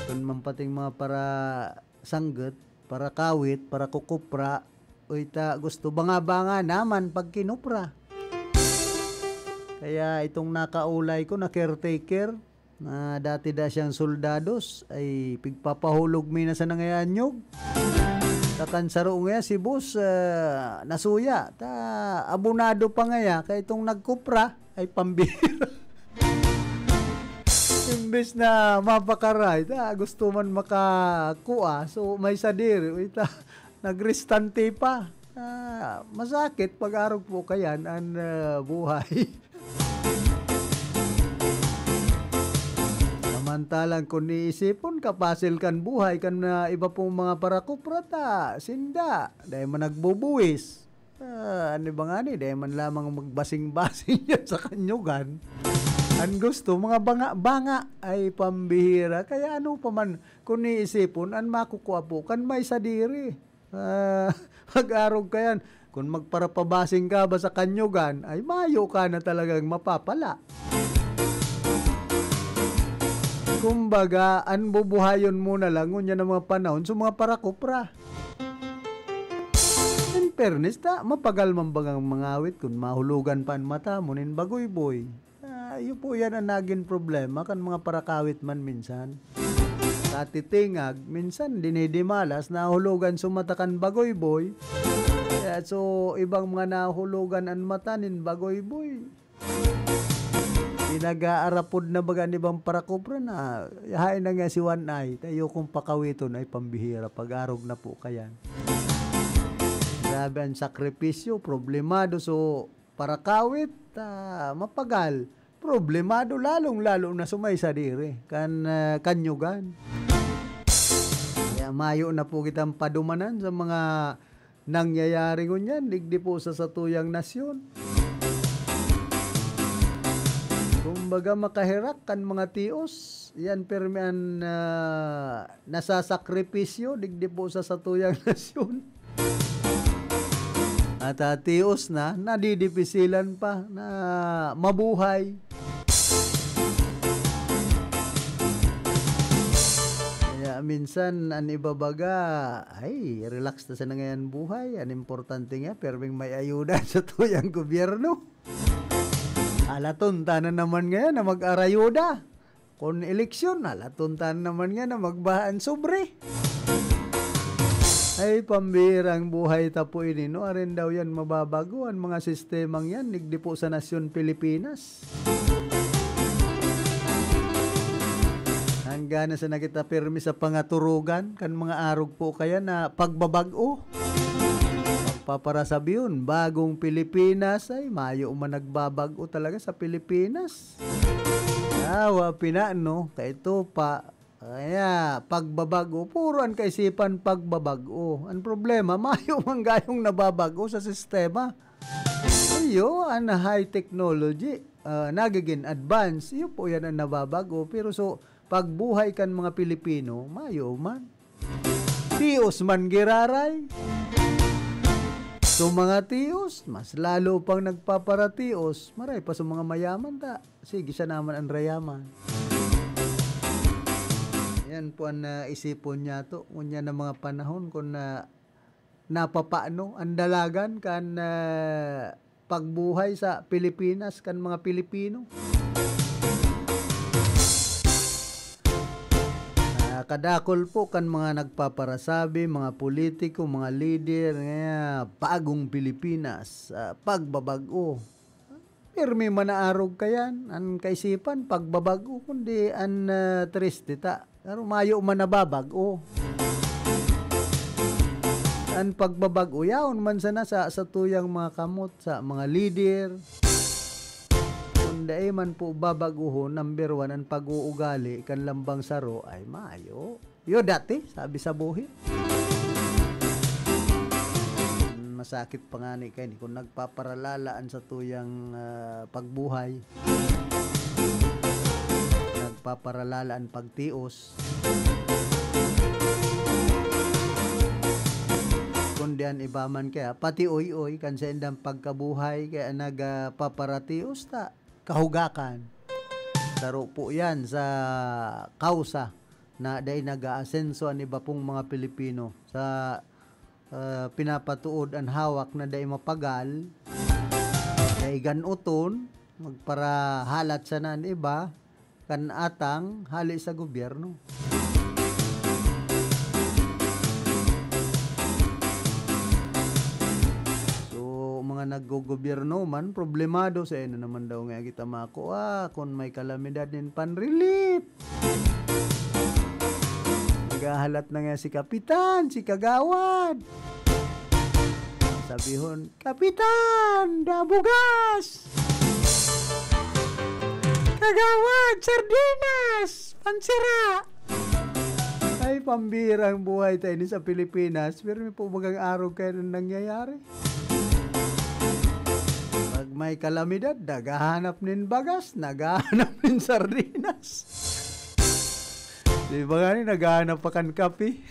Kan man pating mga para sanggot, para kawit, para kukupra. Uy, ta gusto banga-banga naman pag kinupra. Kaya itong nakaulay ko na caretaker, na dati da siyang soldados, ay pigpapahulog mi na sa nangayanyog. Kakan saro ngaya si boss, ah, nasuya. Ta abonado pa ngaya, kaya itong nagkupra, ay pambihira. Imbes na mapakaray, ta gusto man makakua, so may sadiri, uy, ta nagrestante pa. Ah, masakit pag-arog po kayan an, ah, buhay. Samantalang kun iisipon, kapasil kan buhay kan, ah, iba pong mga parakupra ta sinda, dai man nagbubuwis. Ah, ano ba ngani, dai man lamang magbasing-basing diyan sa kanyugan. An gusto, mga banga-banga, ay pambihira. Kaya ano pa man, kun iisipon, an makukua po kan may sadiri. Ah, mag-arog ka yan. Kun magparapabasing ka ba sa kanyugan, ay mayo ka na talagang mapapala. Kumbaga, an bubuhayon mo na lang, ngunyan ang mga panahon, so mga parakupra. In fairness, ta, mapagal man bagang mangawit kun mahulogan pa an mata mo nin bagoyboy. Ah, iyo po yan ang nagin problema kan mga parakawit man minsan. Katitingag, minsan dinidimalas, nahulogan so mata kan bagoyboy. Kaya so, ibang mga nahulogan an mata nin bagoyboy. Pinag-aarapod na baga an ibang parakupra na, haen na nga si One Eye, tayo kung pakawiton ay pambihira, pag-arog na po kayan. Grabe ang sakripisyo, problemado. So, parakawit, ah, mapagal. Problemado, lalong-lalo na sumay sadiri, kan, ah, kanyugan. Kaya mayo na po kitang padumanan sa mga nangyayari ngunyan, digdi po sa satuyang nasyon. Kumbaga, makaherak kan mga tios, yan pirmi an, ah, nasasakripisyo, digdi po sa satuyang nasyon. At, ah, tios na, nadidipisilan pa na mabuhay. Kaya minsan, an iba baga, ay, relax ta sana ngayan buhay. An importante nga, pirming may ayuda sa tuyang gobyerno. Alaton ta na naman ngayon na mag-arayuda. Kun eleksyon, alaton ta na naman nga na magbaha an sobre. Ay, pambihirang buhay ta po ini, no? Arin daw yan mababago, an mga sistemang yan, digdi po sa nasyon Pilipinas. Hanggang na sa nakita pirmi sa pangaturugan, kan mga arog po kaya na pagbabag-o. Pagpaparasabihon, bagong Pilipinas, ay, mayo man nagbabag-o talaga sa Pilipinas. Awa pina, no? Kaito pa, kaya, pagbabag-o, puro an kaisipan pagbabag-o. An problema, mayo man gayong nababag-o sa sistema. Iyo, an high technology, ah, nagiging advance, iyo po yan ang nababag-o. Pero so, pagbuhay kan mga Pilipino, mayo man. Tios man giraray. So, mga tios, mas lalo pang nagpaparatios, maray pa sa mga mayaman ta. Sige, siya naman an rayaman. Yan po an naisipon niya to. Ngunyan na mga panahon kun na, napapano an dalagan kan, ah, pagbuhay sa Pilipinas kan mga Pilipino. Ah, kadakol po kan mga nagpaparasabi, mga politiko, mga lider, nga bagong Pilipinas, ah, pagbabag-o. Pirmi man na arog kayan, an kaisipan, pagbabag-o, kundi an, ah, triste ta. Pero mayo man nababag-o. An pagbabag-o, yaon man sana sa satuyang mga kamot, sa mga lider. Kun dai man po babag-ohon, number one, an pag-uugali kan lambang saro ay mayo. Yo dati, sabi sa buhi. Masakit pa ngani kaini kun nagpaparalala an satuyang, ah, pagbuhay. Nagpaparalala an pagtios. Yan iba man kaya, pati oy-oy, kan saindang pagkabuhay, kaya nagpaparatios ta, kahugakan. Saro po yan sa kausa na dai nag-aasenso an iba pong mga Pilipino sa, ah, pinapatuod an hawak na dai mapagal, dai gan-oton, magparahalat sana an iba, kan atang hale sa gobyerno. So, mga naggogobyerno man, problemado sa ino naman daw nga kita makua kun may kalamidad nin pan-relief. Naghahalat na nga si kapitan, si kagawad. Sabihon, "Kapitan, dabugas! Kagawad, sardinas! Pansira!" Ay, pambirang buhay ta ini sa Pilipinas. Pero may po bagang arog kayo na nangyayari. Pag may kalamidad, naghahanap nin bagas, naghahanap nin sardinas. Di ba nga ni, naghahanap pa kan kape?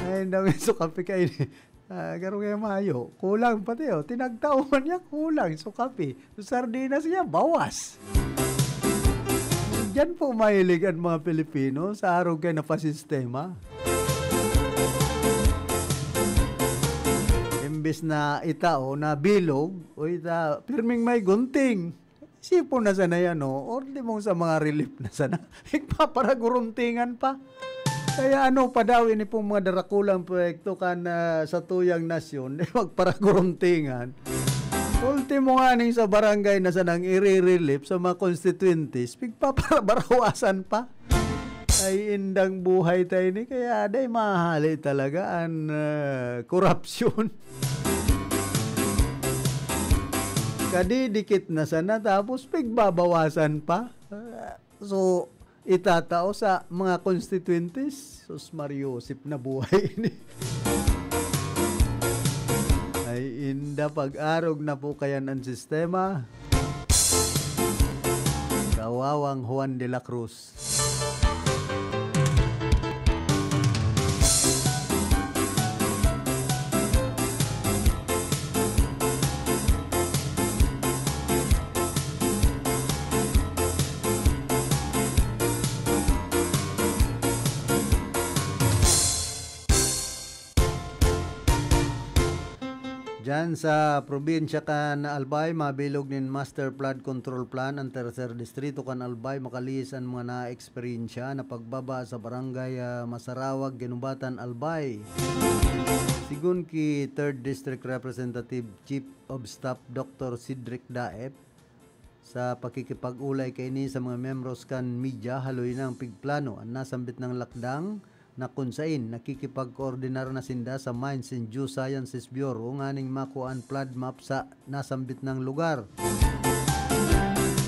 Ay, ang dami sa kape kayo ni. Ah, garo kayo mayo. Kulang pati, oh. Tinagtao man niya, kulang. So, kape. So, sardinas niya, bawas. Diyan po mahilig ang mga Pilipino sa arog kayo na pasistema. Imbis na itao na bilog, o ita, pirming may gunting. Sipon na sana yan, no? Or di mong sa mga relief na sana. Igpaparaguruntingan pa. Kaya ano pa daw ini pong mga darakulang proyekto kan, ah, sa tuyang nasyon, di magparaguruntingan. Ultimo nga ning sa barangay na sanang i-relief sa mga constituentes, pigpaparabarowasan pa. Ay, indang buhay tayo ni, kaya day mahali talaga ang, ah, korupsyon. Kadidikit na sana, tapos pigbabawasan pa. Ah, so, itatao sa mga constituentes. Sus, Mariosip na buhay ini. Ay, inda pag-arog na po kayan ang sistema. Kawawang Juan de la Cruz. Diyan sa probinsya kan Albay, mabilog nin Master Flood Control Plan an Tercer Distrito kan Albay, makalihis an mga naeksperyensya na pagbaba sa Barangay, ah, Masarawag, Ginubatan, Albay. Sigon ki Third District Representative Chief of Staff Doctor Cedric Daep, sa pakikipag-olay kaini sa mga miyembros kan media, haloy nang pigplano an nasambit nang lakdang na kun sain nakikipagkoordinar na sinda sa Mines and Geosciences Bureau nganing makua an flood map sa nasambit nang lugar.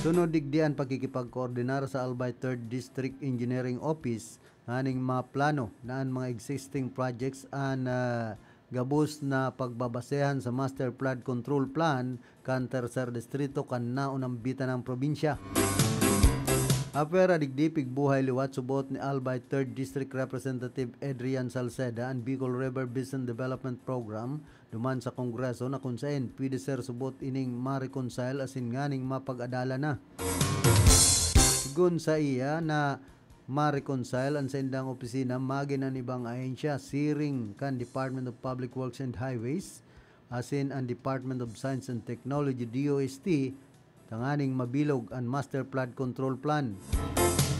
Sunod digdi an pakikipagkoordinar sa Albay Third District Engineering Office nganing maplano na an mga existing projects an, ah, gabos na pagbabasehan sa Master Flood Control Plan kan Tercer Distrito kan naunang bitanang probinsya. Apwera digdi, pigbuhay liwat subot ni Albay Third District Representative Adrian Salceda an Bicol River Basin Development Program duman sa Kongreso, na kun saen pwede ser subot ining ma-reconcile asin nganing mapag-adalan na. Sigon saiya na ma-reconcile an saindang opisina magin an ibang ahensya siring kan Department of Public Works and Highways asin an Department of Science and Technology, D O S T, tanganing mabilog an Master Flood Control Plan.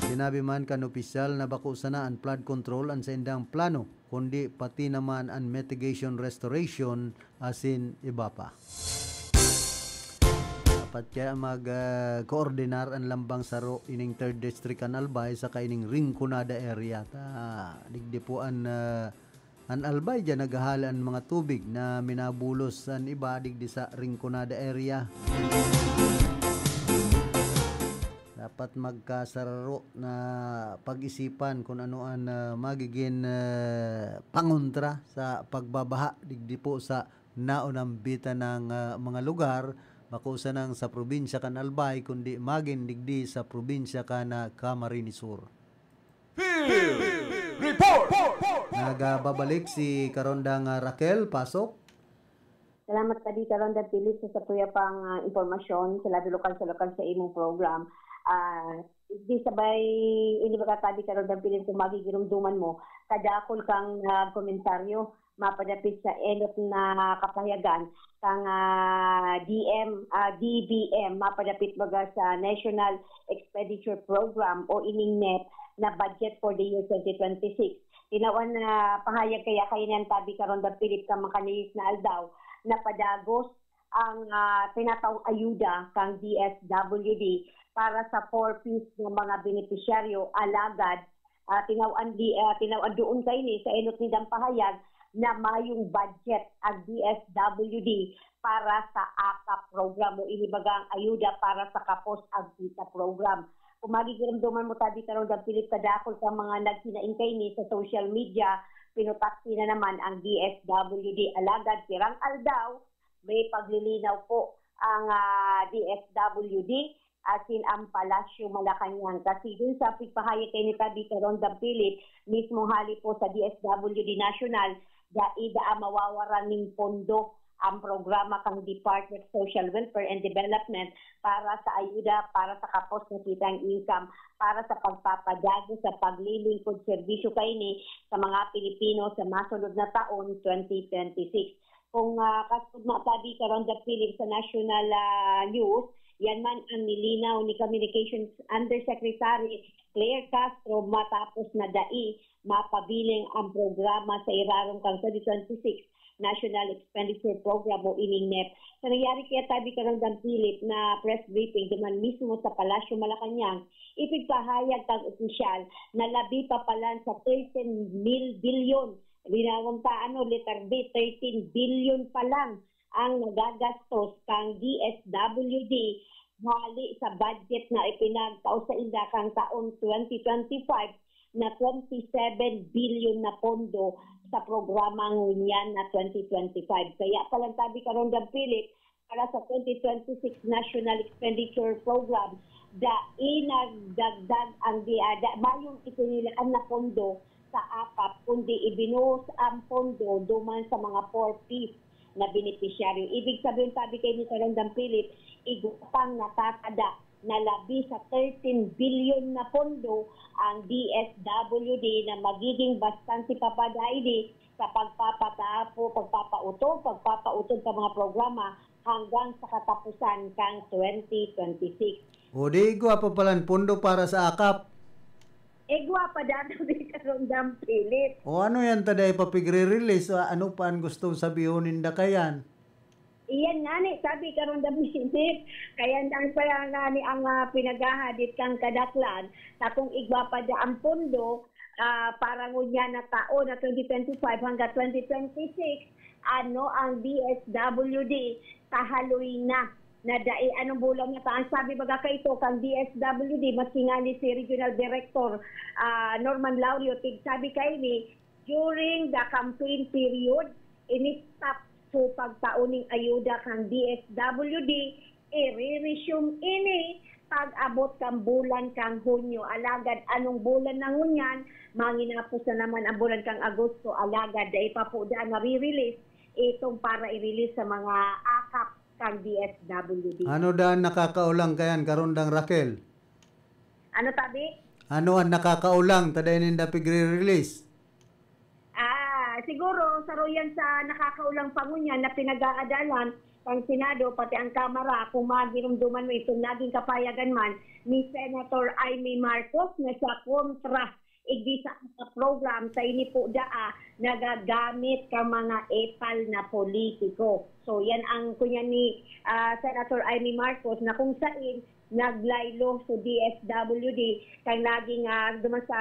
Sinabi man kan opisyal na bako sana an flood control an saindang plano, kundi pati naman an mitigation restoration asin iba pa. Dapat kaya mag, ah, koordinar an lambang saro ining Third District kan Albay saka ining Rinconada area. Ta, digdi po an, ah, an Albay, diyan naghahali an mga tubig na minabulos an iba digdi sa Rinconada area. Dapat magkasararo na pag-isipan kung ano an, ah, magiging, ah, pangontra sa pagbabaha digdi po sa naunambitan ng, ah, mga lugar, bako sanang sa probinsya kan Albay, kundi magin digdi sa probinsya kan, ah, Camarines Sur. Field Report! Nagbabalik si Karondang, ah, Raquel, pasok. Salamat kadi, Karondang Philip, sa satuya pang, ah, impormasyon sa Lado Lokal sa Lokal sa imong program. Ah, di sabay, ini ba kadi, Karondang Philip, kung magigirumduman mo, kadakol kang, ah, komentaryo mapadapit sa enot na kapahayagan kang, ah, D M, ah, D B M, mapadapit baga sa National Expenditure Program o ining nep na budget for the year twenty twenty-six. Tinawan na pahayag kaya kaini an tabi, Karondang Philip, kan makanilis na aldaw na padagos ang, ah, tinataong ayuda kang D S W D para sa four Ps ng mga benepisyaryo. Alagad, ah, tinawan di, ah, tinawan doon kaini sa enot nindang pahayag na mayong budget ang D S W D para sa akap program o ini bagang ayuda para sa kapos agtita program. Kung magigirumduman mo tabi, Karondang Philip, kadakol kan mga nagsinaing kaini sa social media, pinutakti na naman ang D S W D. Alagad pirang aldaw, may paglilinaw po ang, ah, D S W D, asin ang Palasyo Malacañang. Kasi dun sa pigpahayag kaini tabi, Karondang Philip, mismo hali po sa D S W D National, dai daa mawawaran ning pondo ang programa kan Department of Social Welfare and Development para sa ayuda para sa kapos na kitang income para sa pagpapadagos sa paglilingkod serbisyo kaini sa mga Pilipino sa masunod na taon, twenty twenty-six. Kung, ah, kasugma tabi, Karondang Philip, sa national, ah, news, yan man ang nilinaw ni Communications Undersecretary Claire Castro matapos na dai mapabiling ang programa sa irarom kan twenty twenty-six National Expenditure Program o ining nep. Sa nangyari kaya tabi, Karondang Philip, na press briefing duman mismo sa Palasyo Malacañang, ipigpahayag kang opisyal na labi pa palan sa thirteen mil bilyon, linawon ta, ano, letter B, thirteen bilyon pa lang ang nagagastos kang D S W D hali sa budget na ipinagtao sa inda kang taon twenty twenty-five na twenty-seven bilyon na pondo sa programa ngunyan na twenty twenty-five. Kaya palantabi, Karondang Philip, para sa twenty twenty-six National Expenditure Program, dai nagdagdag ang di, ah, da, mayong itinilaan na pondo sa akap, kundi ibinuhos ang pondo duman sa mga four Ps na benepisyaryo. Ibig sabihin, tabi kaini, Karondang Philip, igwa pang natatada na labi sa thirteen bilyon na pondo ang D S W D na magiging bastante papadaidi sa pagpapatapo, pagpapautob, pagpapautob sa mga programa hanggang sa katapusan kang twenty twenty-six. O di, igwa pa palan pondo para sa akap. Igwa pa dati, Karondang Philip. O ano yan, taday papigre-release? O ano pa ang gustong sabihon ninda kayan? Iyan nga ni, sabi, Karondang Philip. Kaya ang kaya nga ni ang, ah, pinaghahadit kang kadaklan, na kung igwa pa da ang pondo, ah, para ngunyan na taon na twenty twenty-five hanggang twenty twenty-six, ano ang D S W D, tahaloy na, na dai anong bulan na ta. Ang sabi baga kaito kang D S W D, maski nga ni si Regional Director, ah, Norman Laurio, tig-, sabi kaini, during the campaign period, ini-stop so pagtao ning ayuda kang D S W D, i-re-resume ini pag-abot kan bulan kang Hunyo. Alagad anong bulan na ngunyan, manginapos na naman ang bulan kang Agosto, alagad dai pa po daan nare-release itong para i-release sa mga akap kang D S W D. Ano daan nakakaulang kayan, Karondang Raquel? Ano tabi? Ano ang nakakaulang, taday ninda pigre-release? Ah, siguro, saro yan sa nakakaulang pangunyan na pinag-aadalan pang Senado, pati ang Kamara, kung magirumduman mo itong naging kapayagan man ni Senator Imee Marcos na siya kontra igdi sa program sa ini po daa nagagamit ka mga epal na politiko. So, yan ang kunya ni, ah, Senator Imee Marcos na kung sain naglaylo sa D S W D kang naging, ah, duman sa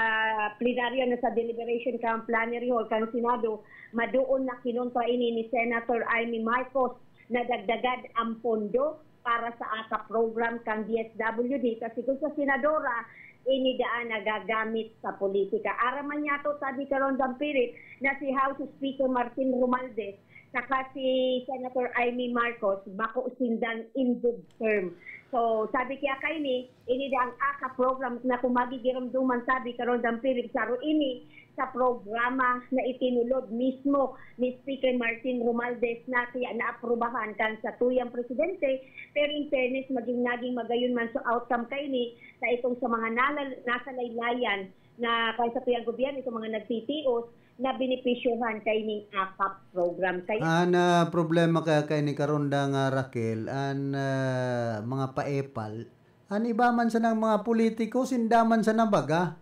plenaryo na sa deliberation kang plenary hall kang Senado, madoon na kinontra ini ni Senator Imee Marcos na dagdagan ang pondo para sa aka program kang D S W D. Kasi kung sa senadora, ini daan nagagamit sa politika. Aram man niya to, sabi karon, Dang Philip, na si House Speaker Martin Romualdez, Saka si Senator Imee Marcos, bako sindang in good term. So, sabi kaya kaini, ini da ang AKAP program na kung magigiromdoman, sabi karon dang Philip, saro ini sa programa na itinulod mismo ni Speaker Martin Romualdez na kaya naaprubahan kan satuyang presidente. Pero in fairness, maging naging magayon man sa outcome kaini sa itong sa mga nalal- nasa laylayan na kan satuyang gobyerno, itong mga nagtitios na benepisyohan kaining AKAP program. Kaya An ah, problema kaya kaini karon dang, ah, Raquel, an ah, mga paepal, an iba man sanang mga politiko, sinda man sana baga.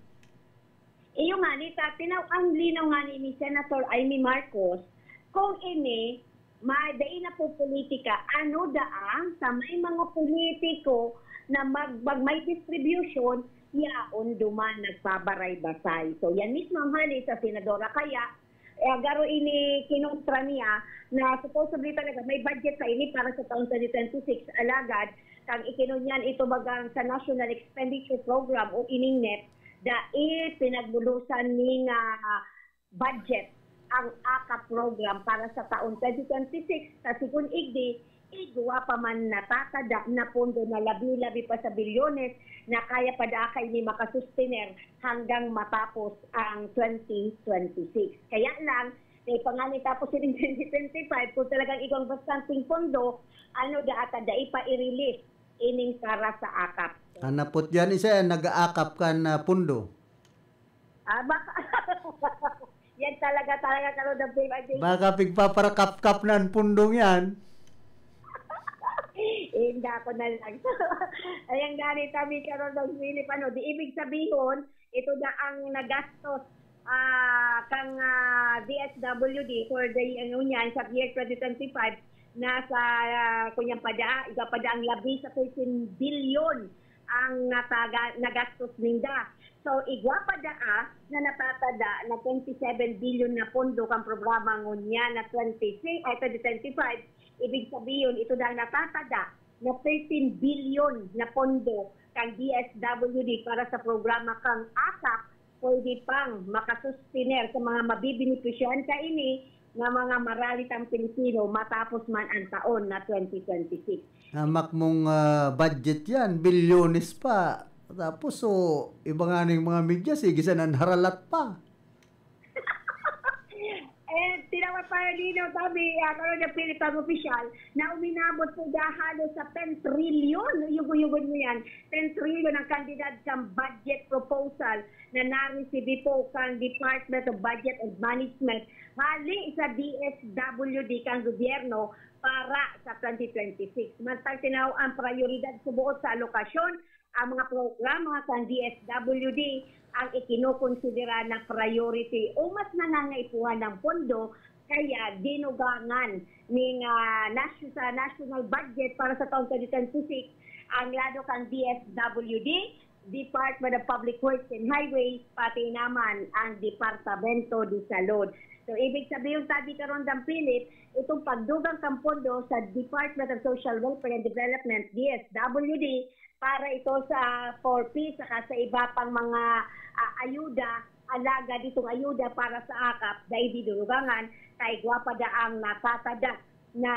Iyo nga, ni ta, tinaw ang linaw nga ni, ni Senator Imee Marcos, kung ini, may dai na po politika, ano daang sa may mga politiko na mag, mag may distribution, yaon duman nagbabaray-basay. So, yan mismo ang hali sa Senadora Kaya, eh, garo ini kinontra niya na supposedly talaga may budget pa ini para sa taon twenty twenty-six. Alagad, kang ikinunyan ito bagang sa National Expenditure Program o ining NEP, dai pinagbulusan ning ah, budget ang AKAP program para sa taon twenty twenty-six, sa sigon igdi, igwa pa man natatada na pondo na labi-labi pa sa bilyones na kaya pa daa kaini makasustener hanggang matapos ang twenty twenty-six. Kaya lang, kay pangani tapos sining twenty twenty-five, kung talagang igwang bastanteng pondo, ano da ata, dai pa i-release ining para sa AKAP. An napot diyan, isa yan, nag-aakap kan ah, pundo. Ah, baka, yan talaga, talaga, karon ang P M I J. Baka pigpaparakapkap na an pundong yan. Inda ko na lang. Ayan, gani, tabi karon ng Philip, ano, di ibig sabihin, ito na ang nagastos ah, kang ah, D S W D for the, ano niyan, sa year twenty twenty-five, nasa, ah, kunyang pada, igwa pa daang labi sa thirteen billion ang nataga, nagastos ninda. So, igwa pa daa na natatada na twenty-seven billion na pondo kang programa ngunyan na twenty-three, ay, twenty twenty-five. Ibig sabihin, ito daang natatada na thirteen billion na pondo kang D S W D para sa programa kang AKAP, pwede pang makasustener sa mga mabibenepisyohan kaini nga mga maralitang Pilipino matapos man ang taon na twenty twenty-six. Hamak mong ah, budget yan, bilyones pa. Tapos, so, iba nga ning mga media, sige sana haralat pa. Eh, tinawa pa rin, no, sabi, ah, karon na Philippine Official, na uminabot po halos sa ten trillion. Yugo-yugon mo yan. Ten trillion ang kantidad sa budget proposal na naresibi po kan Department of Budget and Management hali sa D S W D kan gobyerno para sa twenty twenty-six. Mantang tinaw ang prioridad sa buot sa alokasyon, ang mga programa kan D S W D ang ikinokonsidera na priority o mas nangangaipuhan ng pondo, kaya dinugangan ning ah, nas- sa national budget para sa taong twenty twenty-six ang lado kan D S W D, Department of Public Works and Highways, pati naman ang Departamento de Salud. So, ibig sabihin, sabi karon dang Philip, itong pagdugang kan pondo sa Department of Social Welfare and Development, D S W D, para ito sa four P saka sa iba pang mga ah, ayuda, alagad itong ayuda para sa AKAP, dai didurugangan, kay igwa pa daang natatada na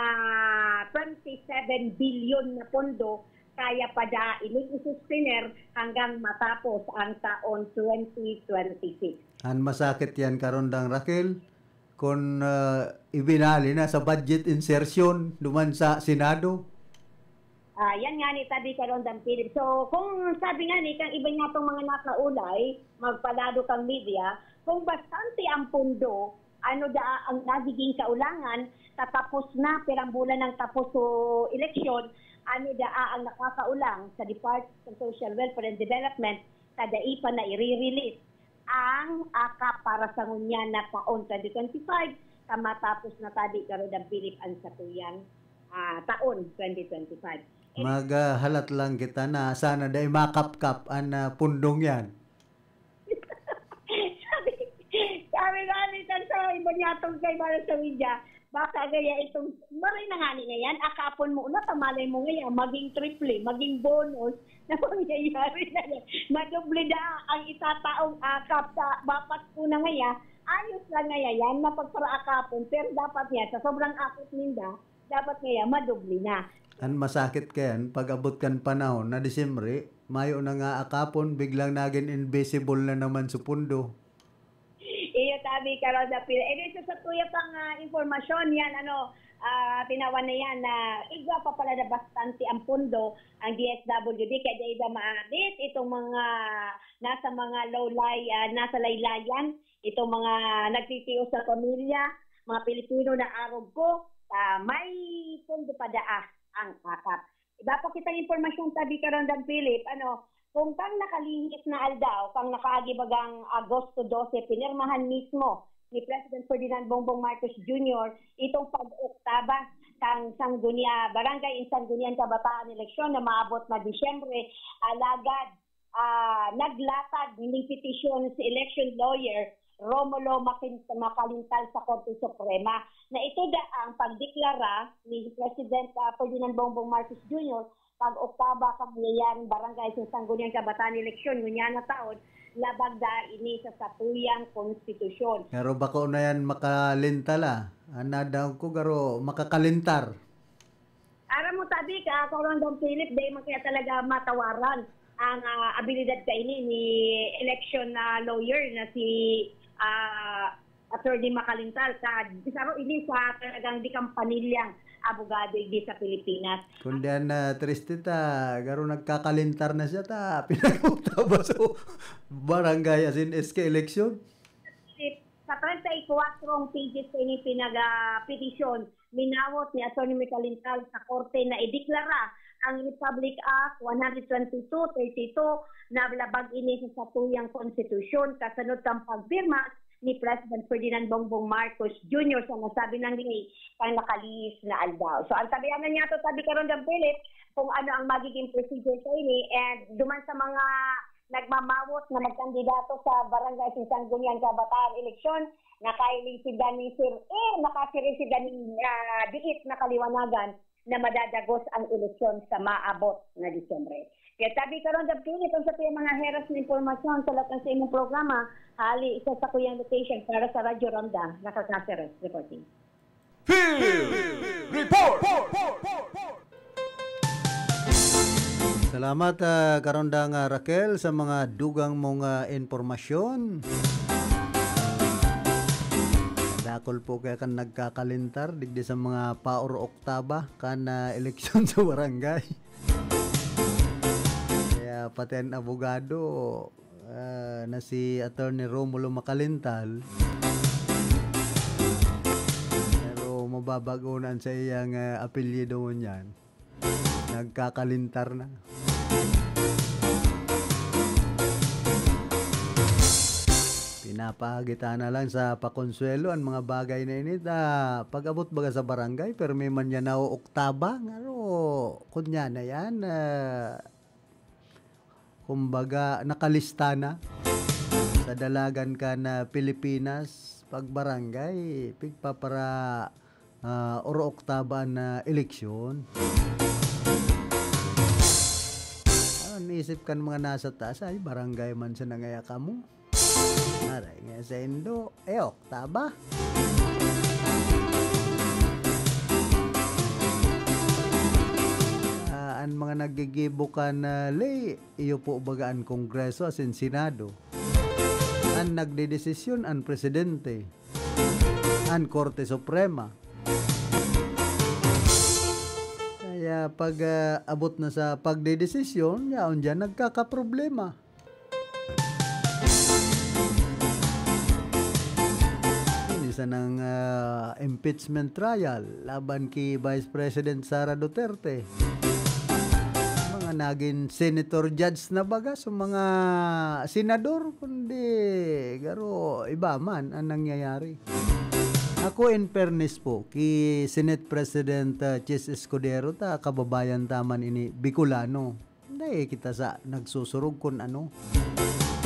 twenty-seven billion na pondo, kaya pa da ini isustener hanggang matapos ang taon twenty twenty-six. An masakit yan karon dang Raquel, kun ah, ibinali na sa budget insertion duman sa Senado. Ah, yan nga ni tabi karon dang Philip. So, kung sabi nga ni kang iba niya tong mga nakaulay, magpalado kang media, kung bastante ang pundo, ano daa ang nagiging kaulangan, tatapos na, pirang bulan nang tapos so eleksyon, ano daa ang nakakaulang sa Department of Social Welfare and Development, sa dai pa na i-release ang AKAP para sa ngunyan na taon twenty twenty-five, sa matapos na tabi karon ang Philip ang satuyang ah, taon twenty twenty-five. And Maghalat lang kita na sana dai makapkap an ah, pundong yan. Sabi, sabi nga ni Tansa, iba niya itong kay Mara sa media, baka gaya itong, maray na nga ni ngayon, akapon mo na, tamalay mo ngayon, maging triple, maging bonus, na mangyayari na yan. Madoble na ang itataong akap sa bapat ko na ngayon, Ayos lang nga yan, mapagparaakapon, pero dapat niya, sa sobrang akot ninda, dapat niya, madubli na. An masakit kayan, pag-abot kan panahon na Disyembre, mayo na nga akapon, biglang nagin invisible na naman sa pundo. Iyo, tabi ka raw, Dapil. E, di sa, sa tuya pang ah, impormasyon, yan, ano, ah, tinawan na yan, na igwa pa pala na bastante ang pundo, ang D S W D, kaya di iba maalis, itong mga nasa mga low-lie, ah, nasa laylayan, itong mga nagtitios sa pamilya, mga Pilipino na arog ko, ah, may pundo pa daa ang akap. Iba pa kitang impormasyon, tabi ka raw, Dan Philip, ano, kung kang nakalihis na aldaw, kang nakaagi bagang Agosto dose, pinirmahan mismo ni President Ferdinand Bongbong Marcos Junior itong pag-oktaba kang Sanggunian, Barangay in Sanggunian Kabataan eleksyon na maabot na Disyembre, alagad ah, naglatag ning petisyon si election lawyer Romulo Makin-, Macalintal sa Korte Suprema na ito daang pagdeklara ni President ah, Ferdinand Bongbong Marcos Junior pag-oktaba kan nangyayaring barangay sa Sangguniang Kabataan eleksyon ngunyan na taon, labag da ini sa satuyang konstitusyon. Pero bako na yan makalintal, ah. Ang nadaog ko, garo, makakalintar. Aram mo, tabi ka, Corong Don Philip, dahil man kaya talaga matawaran ang ah, abilidad kaini ni election na lawyer na si ah, Attorney Macalintal. Sa, sa ini sa talagang di kampanilyang abogado di sa Pilipinas. Kundi an ah, triste ta, garo nagkakalintar na siya ta, pinag-utaba sa barangay as in S K election. Sa treinta y cuatro ang pages sa ini pinag-, ah, petisyon, minawot ni Attorney Michael Lintal sa korte na ideklara ang Republic Act one hundred twenty-two thirty-two na labag ini sa satuyang konstitusyon kasunod kan pagpirma ni President Ferdinand Bongbong Marcos Junior sa nasabing ley kan nakalihis na aldaw. So, ang tabianan niya to, tabi karon, Dan Philip, kung ano ang magiging procedure sa ini, and duman sa mga nagmamawot na magkandidato sa Barangay Sangguniang Kabataan eleksyon, nakahiling sinda ni Sir, eh, nakasiring sinda ni ah, diit na kaliwanagan na madadagos ang eleksyon sa maabot na Disyembre. Kaya tabi karon, Dab Philip, ang sa tuyang mga heras na impormasyon sa lahat ng sa imong programa, hali sa sakuyang location para sa Radyo Ronda, Nakakaseres, reporting. Field Report! Salamat, ah, Karondang, ah, Raquel, sa mga dugang mong, ah, impormasyon. Dakul po kaya kan nagkakalintar digdi sa mga paor oktaba kan, ah, eleksyon sa barangay. Kaya pati an abogado, ah, na si Attorney Romulo Macalintal. Pero mababago na an saiyang, ah, apelyido ngunyan. Nagkakalintar na. Pinapahagita na lang sa pakonsuelo an mga bagay na ini ta pag-abot baga sa barangay, pero may man yan na-oktaba. Ngaro, kunya na yan, ah, kumbaga, nakalista na sa dalagan kan Pilipinas, pag barangay, pigpapara, ah, oro oktaba na eleksyon. An isip kan mga nasa taas, ay, barangay man sa nangaya kamo. Aray nga sa indo, eh, oktaba. Ah, an mga naggigibo kan ley, iyo po baga an Kongreso asin Senado. An nagdedesisyon an presidente, an Korte Suprema. Kaya pag, ah, abot na sa pagdedesisyon, yaon diyan nagkakaproblema. Ini sanang, ah, impeachment trial laban ki Vice President Sara Duterte. Mga nagin senator judge na baga sa mga senador, kundi garo iba man ang nangyayari. Ako, in fairness po, ki Senate President, ah, Chiz Escudero, ta kababayan ta man ini, Bicolano. Dai kita sa nagsusurog kun ano.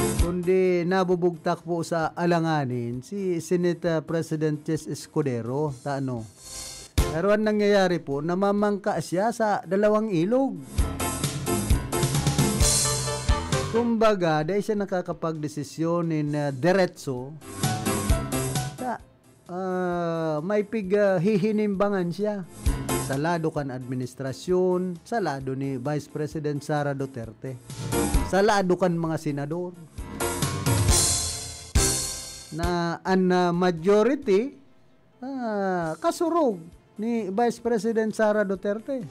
Kundi nabubugtak po sa alanganin si Senate, ah, President Chiz Escudero, ta ano. Pero ang nangyayari po, namamangka siya sa dalawang ilog. Kumbaga, dai siya nakakapagdesisyon nin, ah, diretso. ah, may pig, ah, hihinimbangan siya sa lado kan administrasyon, sa lado ni Vice President Sara Duterte, sa lado kan mga senador, na an, ah, majority, ah, kasurog ni Vice President Sara Duterte.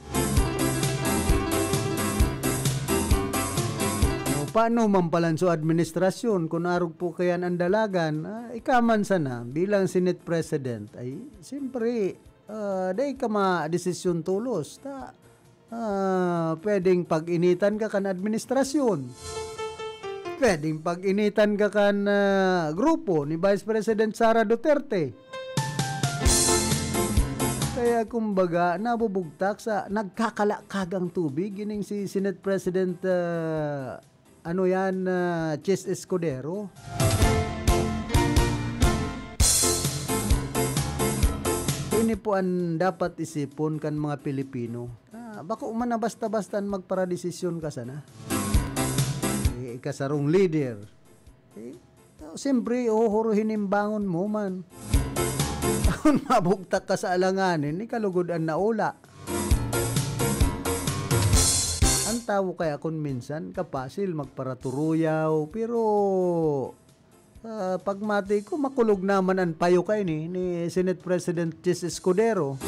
O, paano man palan so administrasyon kun arog po kayan an dalagan? Ah, ika man sana, bilang Senate President, ay, siyempre, ah, dai ka madesisyon tolos. Ta, ah, pwedeng pag-initan ka kan administrasyon. Pwedeng pag-initan ka kan, ah, grupo ni Vice President Sara Duterte. Kaya kumbaga, nabubugtak sa nagkakalakagang tubig, ining si Senate President, ah, ano yan, ah, Chiz Escudero. Ini po ang dapat isipon kan mga Pilipino. Ah, bako man na basta-basta an magparadesisyon ka sana. Eh, ika sarong leader. Eh, ta-, siyempre, ohoruhin nin bangon mo man. Kun mabugtak ka sa alanganin, ikalugod an naula. An tawo kaya kun minsan, kapasil magparaturuyaw, pero, ah, pagmati ko, makulog naman an payo kaini ni Senate President Chiz Escudero.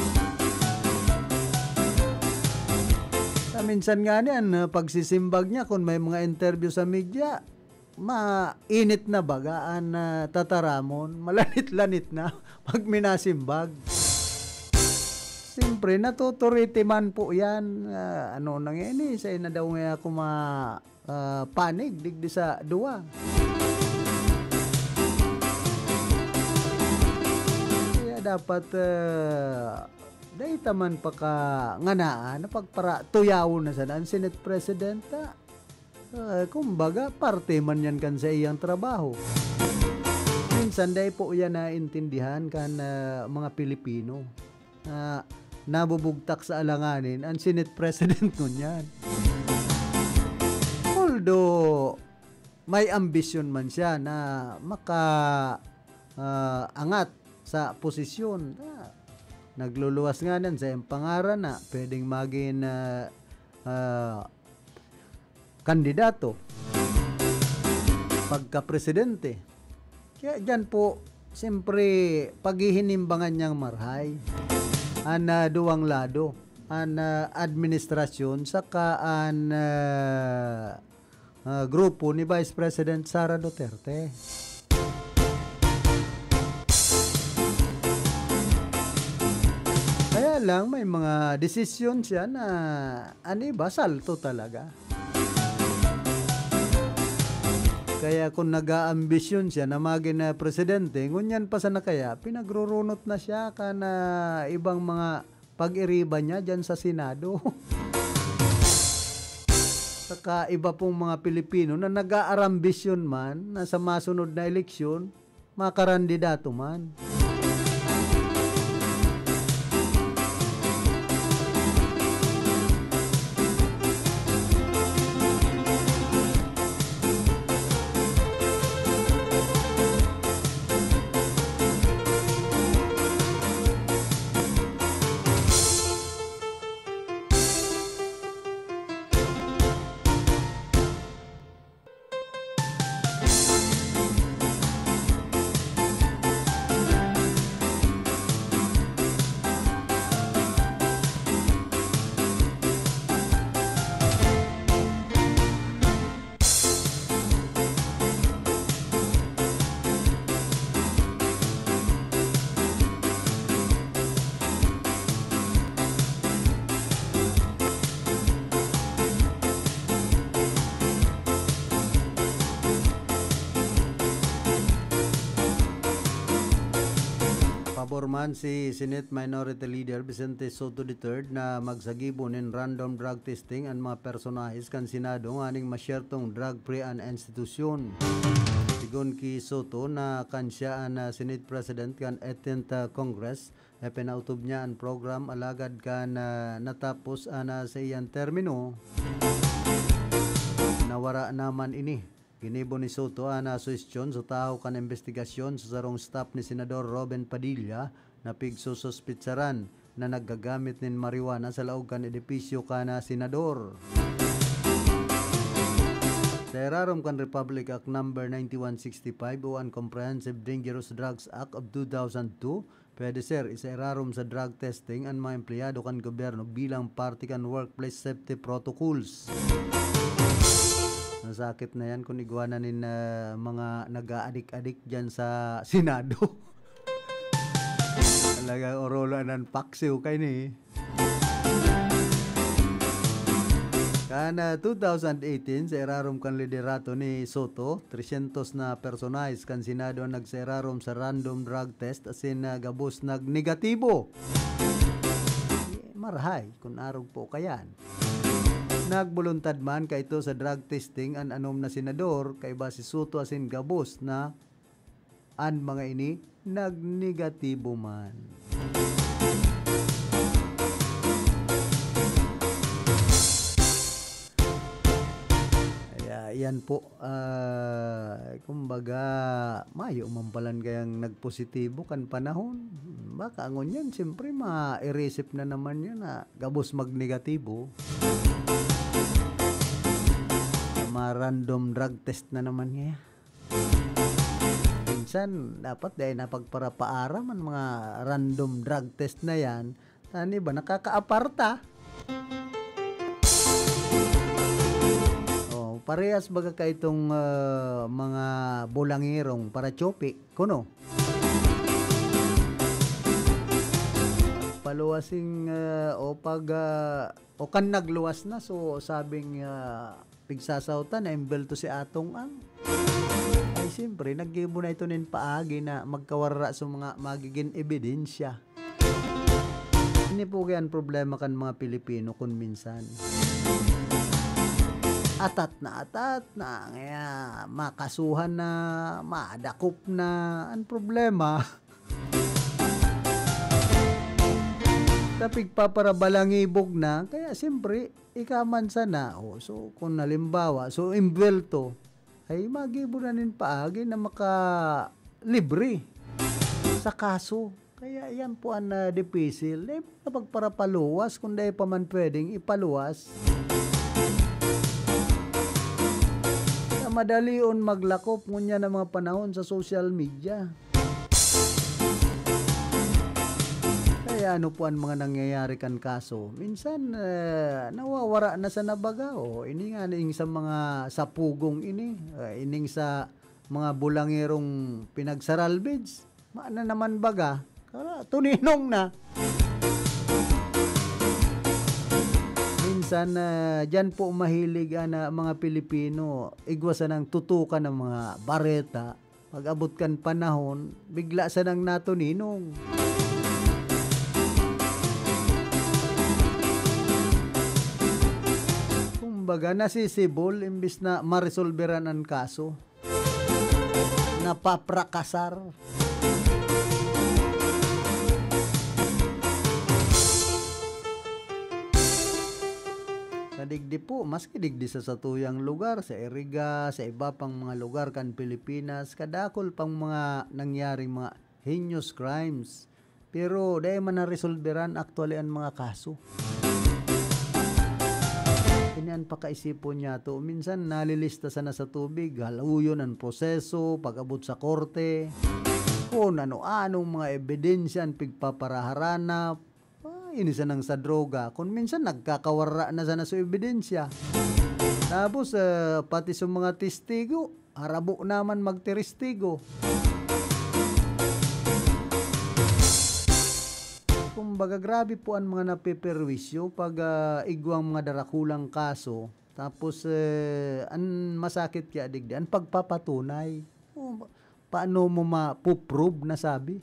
Sa minsan nga niyan, ah, pagsisimbag niya, kun may mga interview sa media, mainit na baga an, ah, tataramon, malanit-lanit na pag minasimbag. Siyempre, natuturiti man po yan. Ah, ano na nga ini? Sa ina daw nga ako ma-, ah, panig, digdi sa duwa. Kaya dapat, ah, dai ta man pakanganaan na pagpara-, tuyawon na sana an Senate President, ah. Ah, kumbaga, parte man yan kan saiyang trabaho. Minsan, dai po yan naintindihan kan, ah, mga Pilipino na nabubugtak sa alanganin an Senate President ngunyan. Although, may ambisyon man siya na maka, ah, angat sa posisyon. Ah, nagluluwas nga nan sa iyang pangaran na pwedeng magin, ah, ah, kandidato pagka-presidente. Kaya diyan po, siyempre, paghihinimbangan niyang marhay an, ah, duwang lado, an, ah, administrasyon saka an, ah, ah, grupo ni Vice President Sara Duterte. Kaya lang, may mga desisyon siya na an iba, salto talaga. Kaya kung nag-aambisyon siya na magin, ah, presidente, ngunyan pa sana kaya, pinagrurunot na siya kan, ah, ibang mga pag-iriba niya diyan sa Senado. Saka iba pong mga Pilipino na nag-aarambisyon man na sa masunod na eleksyon, makarandidato man. Pabor man si Senate Minority Leader Vicente Sotto the third na magsagibo nin random drug testing an mga personahes kan Senado nganing masyertong drug-free an institusyon. Sigon ki Sotto na kan siya an, ah, Senate President kan eighteenth, ah, Congress, ipinautob niya an program alagad kan, ah, natapos an, ah, sa iyang termino, nawara naman ini. Ginibo ni Soto an asuhestyon sa tahaw kan imbestigasyon sa sarong staff ni Senador Robin Padilla na pigsususpitsaran na naggagamit nin marijuana sa laog kan edipisyo kan, ah, senador. Sa irarom kan Republic Act Number ninety-one sixty-five o an Comprehensive Dangerous Drugs Act of two thousand two, pwede, sir, isairarom sa drug testing an mga empleyado kan gobyerno bilang parte kan workplace safety protocols. Masakit na yan kung igwa na nin, ah, mga nag-aadik-adik dyan sa Senado. Talagang orolo nan paksiw kaini. Kan, ah, two thousand eighteen, sa irarom kan liderato ni Soto, trescientos na personahes kan Senado an nagsairarom sa random drug test asin, ah, gabos nagnegatibo. Eh, marahay, kun arog po kayan. Nagboluntad man kaito sa drug testing an anom na senador, kaiba si Soto asin gabos na an mga ini nagnegatibo man. Kaya iyan po, ah, kumbaga, mayo man palan kayang nagpositibo kan panahon. Baka ngunyan, siyempre, ma-irisip na naman yan na gabos magnegatibo. Ma-random drug test na naman ngayon. Minsan, dapat dai na pagparapaaram an mga random drug test na yan. An iba, nakakaaparta. Oh, parehas baga kaitong, ah, mga bulangirong parachopi, kuno? Paluwasing, ah, o pag, ah, o kan nagluwas na, so sabing, ah, pigsasawtan na imbelto si Atong Ang. Ay, siyempre, naggibo na ito nin paagi na magkawara sa mga magiging ebidensya. Ini po kaya an problema kan mga Pilipino kun minsan. Atat na atat na, kaya makasuhan na, madakop na. An problema, sa pigpaparabalangibog na, kaya siyempre, ika man sana, oh, so, kung halimbawa, so, imbwelto, ay magibo na nin paagi na makalibre sa kaso. Kaya yan po an, ah, dipisil. Dai na pagparapaluwas kung dai pa man pwedeng ipaluwas. Kaya madalion maglakop ngunyan ang mga panahon sa social media. Kaya ano po ang mga nangyayari kan kaso? Minsan, eh, nawawara na sa nabaga, oh. Ini nga, ning sa mga sapugong ini, eh, ining sa mga bulangerong pinagsaralbids. Maana naman baga, kara, tuninong na. Minsan, ah, diyan po mahilig ang, ah, mga Pilipino, igwa sanang tutukan ang mga bareta. Pag-abot kan panahon, bigla sanang natuninong. Kumbaga, nasisibol imbis na maresolberan an kaso. Napaprakasar. Sa digdi po, maski digdi sa satuyang lugar, sa Iriga, sa iba pang mga lugar kan Pilipinas, kadakul pang mga nangyaring mga heinous crimes. Pero dai man naresolberan actually an mga kaso. Ini an pakaisipon niyato. Minsan nalilista sana sa tubig, haluyon an proseso, pag-abot sa korte. Kun ano-anong mga ebidensya an pigpaparaharanap. Ah, ini sanang sa droga. Kun minsan nagkakawara na sana sa ebidensya. Tapos, ah, pati sa mga testigo, harabo naman magtiristigo. Kumbaga, grabe po an mga napeperwisyo pag, ah, igwang mga darakulang kaso. Tapos, eh, an masakit kaya digdi, an pagpapatunay. O, paano mo mapuprove na sabi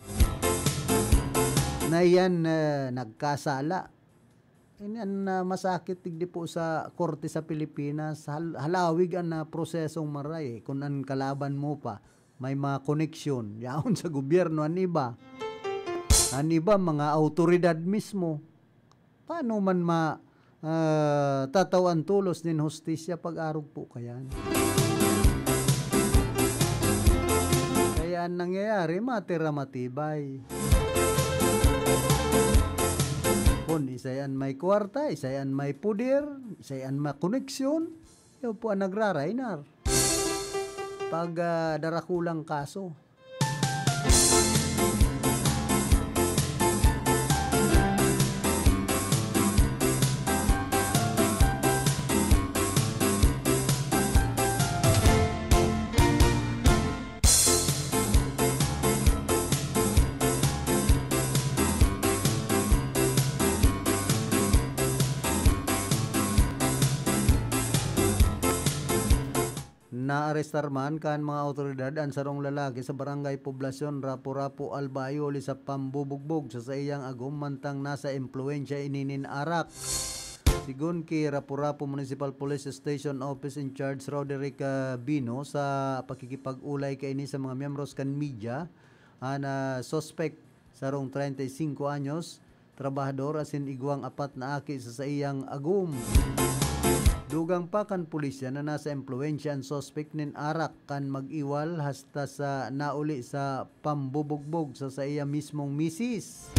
na iyan, eh, nagkasala? Ini an, ah, masakit digdi po sa korte sa Pilipinas. Hal-, halawig an, ah, prosesong maray, eh. Kun an kalaban mo pa, may mga koneksyon yaon sa gobyerno, an iba. An iba, mga awtoridad mismo. Paano man ma-, ah, tataw an tolos nin hustisya pag arog po kayan? An nangyayari, matira matibay. Kun isay an may kwarta, isay an may poder, isay an may koneksyon, iyo po an nagrarainar. Pag, ah, darakulang kaso. Naarestar man kan mga awtoridad an sarong lalaki sa Barangay Poblacion, Rapu-Rapu, Albay, huli sa pambubugbog sa saiyang agom mantang nasa impluwensya ini nin arak. Sigon ki Rapu-Rapu Municipal Police Station Office in Charge Roderick, ah, Bino, sa pakikipag-olay kaini sa mga miyembros kan media, an, ah, suspek, sarong treinta y cinco anyos, trabahador asin igwang apat na aki sa saiyang agom. Dugang pa kan pulisya na nasa impluwensya an suspek nin arak kan mag-iwal hasta sa nauli sa pambubugbog sa saiya mismong misis.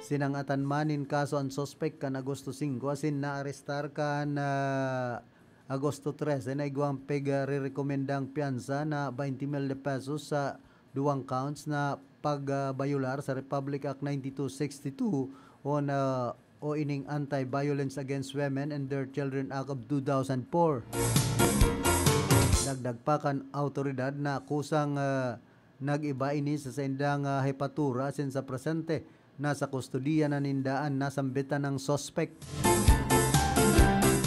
Sinangatan man nin kaso an suspek kan Agosto singko asin naarestar kan, ah, Agosto trese na igwang pigrerekomendang piyansa na twenty mil de pesos sa duwang counts na pagbayolar sa Republic Act ninety-two sixty-two o na, o ining Anti-Violence Against Women and Their Children Act of two thousand four. Dagdag pa kan awtoridad na kusang, ah, nag-iba ini sa saindang, ah, hepatura asin sa presente, nasa kustodiya na ninda an nasambitan nang suspek.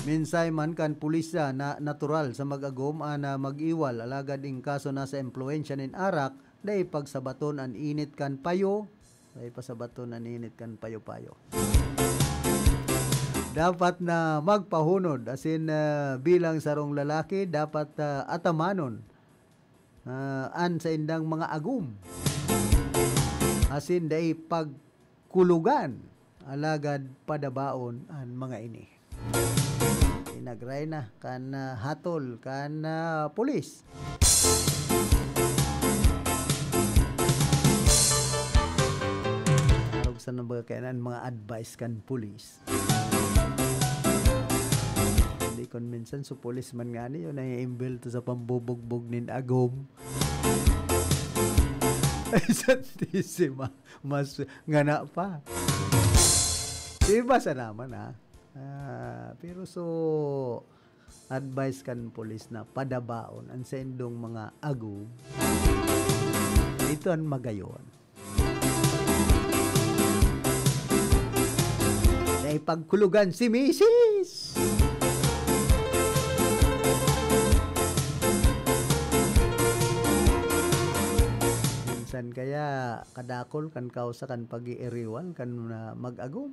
Minsay man kan pulisya na natural sa mag-agom an, ah, mag-iwal, alagad in kaso nasa impluwensya nin arak, dai pagsabaton an init kan payo, dai pasabaton an init kan payo-payo. Dapat na magpahunod, asin, ah, bilang sarong lalaki, dapat, ah, atamanon, ah, an saindang mga agom. Asin dai pagkulugan, alagad padabaon an mga ini. Inagray na kan, ah, hatol kan, ah, pulis. Arog sa nang baga kaiyan an mga advice kan pulis. Hindi, kun minsan, su pulis man ngani, yun, naiimbelto sa pambubugbog nin agom. Ay, Santisima. Mas ngana pa. Iba sa naman, ha? Ah, pero so, advice kan pulis na padabaon an saindong mga agom. Ito an magayon. Naipagkulugan si misis. Minsan kaya kadakol kan kausa kan pag-iiriwal kan, ah, mag-agom.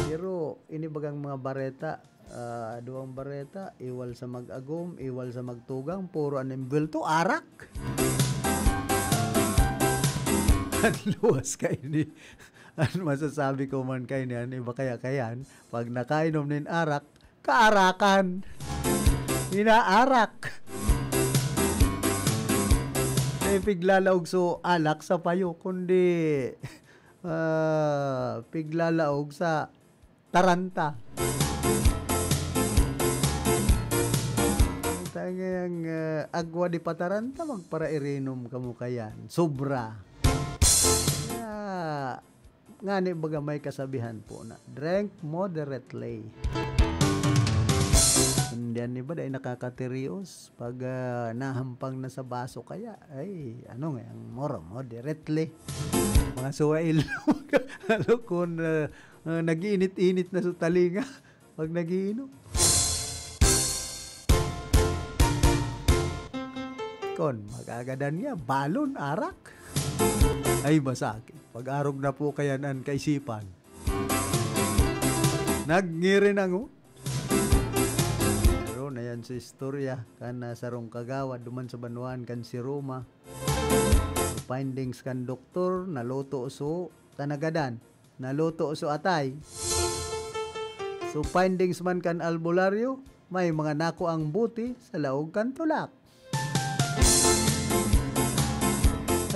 Pero ini bagang mga bareta, ah, duwang bareta, iwal sa mag-agom, iwal sa magtugang, puro an imbelto, arak. An luwas kaini, an masasabi ko man kaini, an iba kaya kayan, pag nakainom nin arak, kaarakan. Inaarak. Dai piglalaog so alak sa payo, kundi, ah, piglalaog sa taranta. Tanging, ah, agwa di pa taranta, magparairinom kamo kayan. Sobra. Kaya, ngani baga may kasabihan po na, "Drink moderately." Hindi, an iba dai nakakatirios pag, ah, nahampang na sa baso kaya. Ay, ano nga, ang more moderately. Mga suwail. Lalo kung, ah, ah, nag-iinit-init na sa talinga pag nag-iinom. Kon magagadan niya, balon, arak. Ay, masakit. Pag-arog na po kayan an kaisipan. Nagngirinango. Pero na yan sa istorya, kan, ah, sarong kagawad duman sa banwaan kan si Roma. Sa findings kan doktor, naluto so tanagadan, naluto so atay. So findings man kan albularyo, may mga nakuang buti sa laog kan tulak.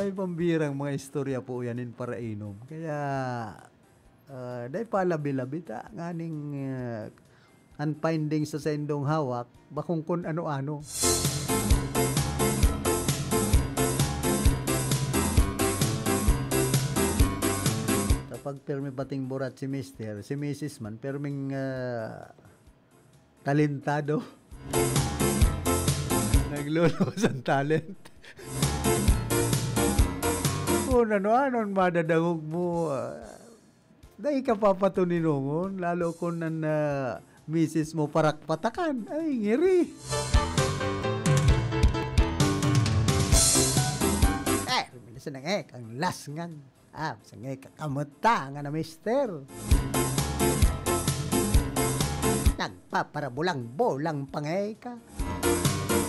May pambirang mga istorya po yan in parainom. Kaya, ah, dai pa labi-labi ta, nganing, ah, ang findings sa saindong hawak, bakong kun ano-ano. Kapag pirmi pating burat si mister, si misis man, pirming, ah, talentado. Nagluluwas ang talent. Kung ano-ano ang madadangog mo, ah, dai ka papatuninongon, lalo kung ang, ah, misis mo parak-patakan. Ay, ngiri. Eh, minsan na nga eh, kang las ngan. Ah, sangay ka, kamuta nga na, mister? Nagpaparabulang-bulang pa nga ka.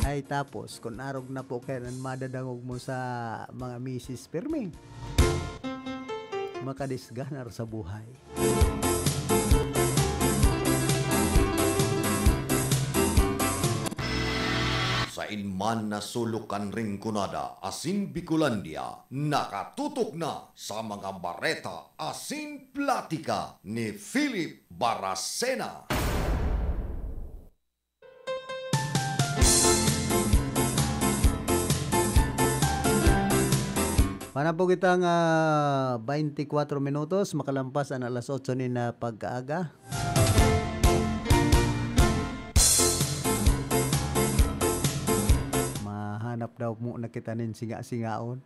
Ay, tapos, kung arog na po kayo ang madadangog mo sa mga misis pirmi, makadisganar sa buhay. Sa inman na sulok kan Rinconada asin Bicolandia, nakatutok na sa mga bareta asin platika ni Philip Baracena. Panapog itang, ah, twenty-four minutos, makalampas ang alas otso ni na pagkaaga. Mahanap daw mo na kita nin singa-singaon.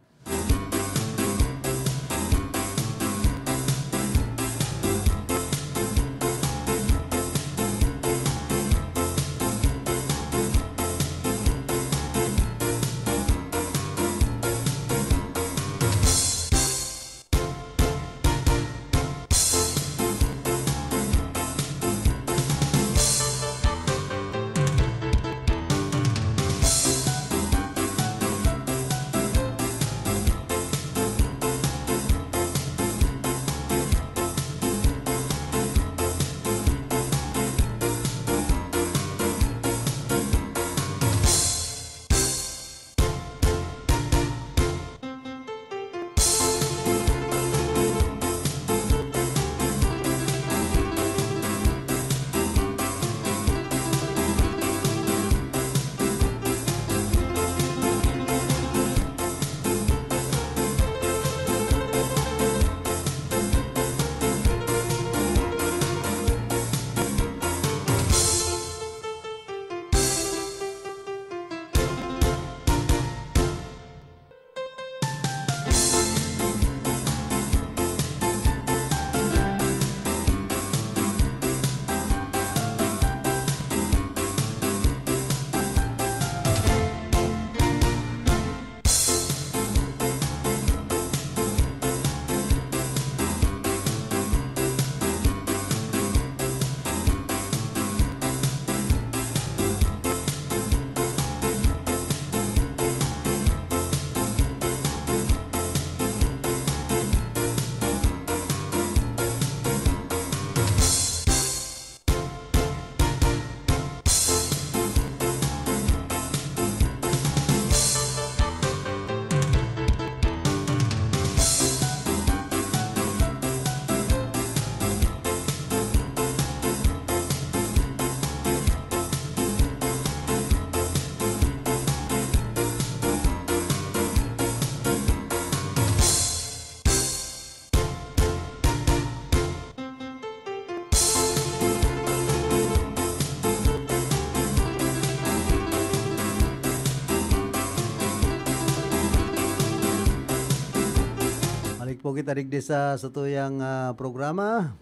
Balik po kita digdi sa satuyang, ah, programa.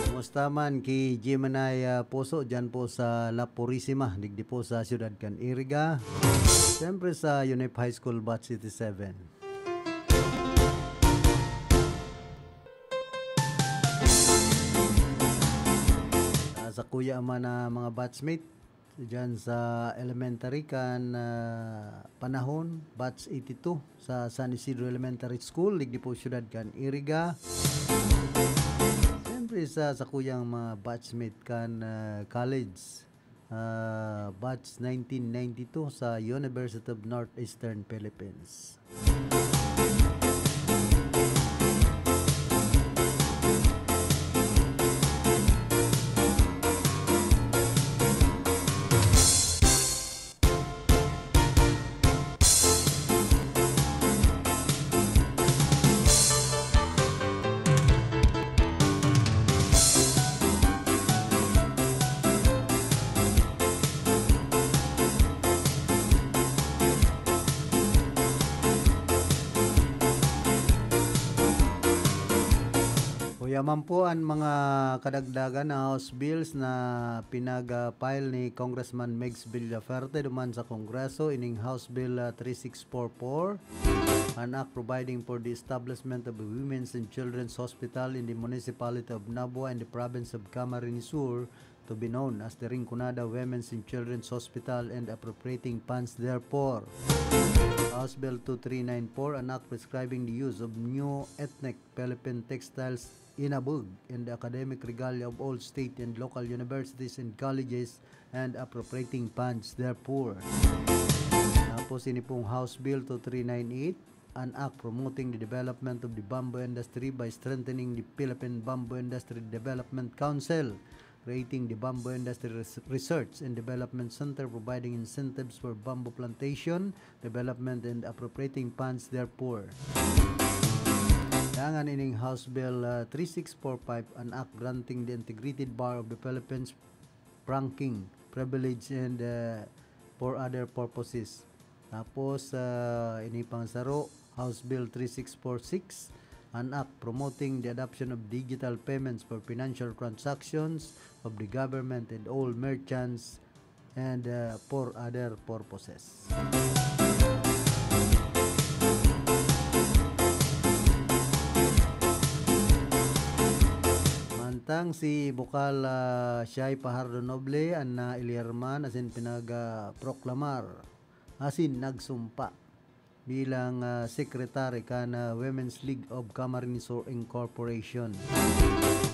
Kumusta man ki Gemini, ah, Poso, dyan po sa La Purisima, digdi po sa siyudad kan Iriga. Siyempre sa UNEP High School Batch eighty-seven. Ah, sa kuya man na mga batchmate, diyan sa elementary kan, ah, panahon, batch eighty-two sa San Isidro Elementary School, digdi po siyudad kan Iriga. Siyempre sa, sa kuyang mga batchmate kan, ah, college. ah, batch nineteen ninety-two sa University of Northeastern Philippines. Kuya man po, an mga kadagdagan na House bills na pinag-file ni Congressman Migs Villaferte duman sa Kongreso, ining House Bill, ah, three six four four, an act providing for the establishment of a Women's and Children's Hospital in the Municipality of Nabua and the Province of Camarines Sur, to be known as the Rinconada Women's and Children's Hospital and appropriating funds therefore. House Bill two three nine four, an act prescribing the use of new ethnic Philippine textiles, inabog, and the academic regalia of all state and local universities and colleges and appropriating funds therefore. Tapos ini pong House Bill two three nine eight, an act promoting the development of the bamboo industry by strengthening the Philippine Bamboo Industry Development Council, creating the Bamboo Industry Res-, Research and Development Center, providing incentives for bamboo plantation development and appropriating funds therefore. Dangan ining House Bill, ah, three six four five, an act granting the integrated bar of the Philippines franking privilege and, ah, for other purposes. Tapos, ah, ini pang saro, House Bill three six four six, an act promoting the adoption of digital payments for financial transactions of the government and all merchants and, ah, for other purposes. Mantang si Bukal, ah, Shai Pajardo Noble an nailirman asin pinag, ah, proklamar asin nagsumpa bilang, ah, sekretary kan, ah, Women's League of Camarines Sur Incorporation.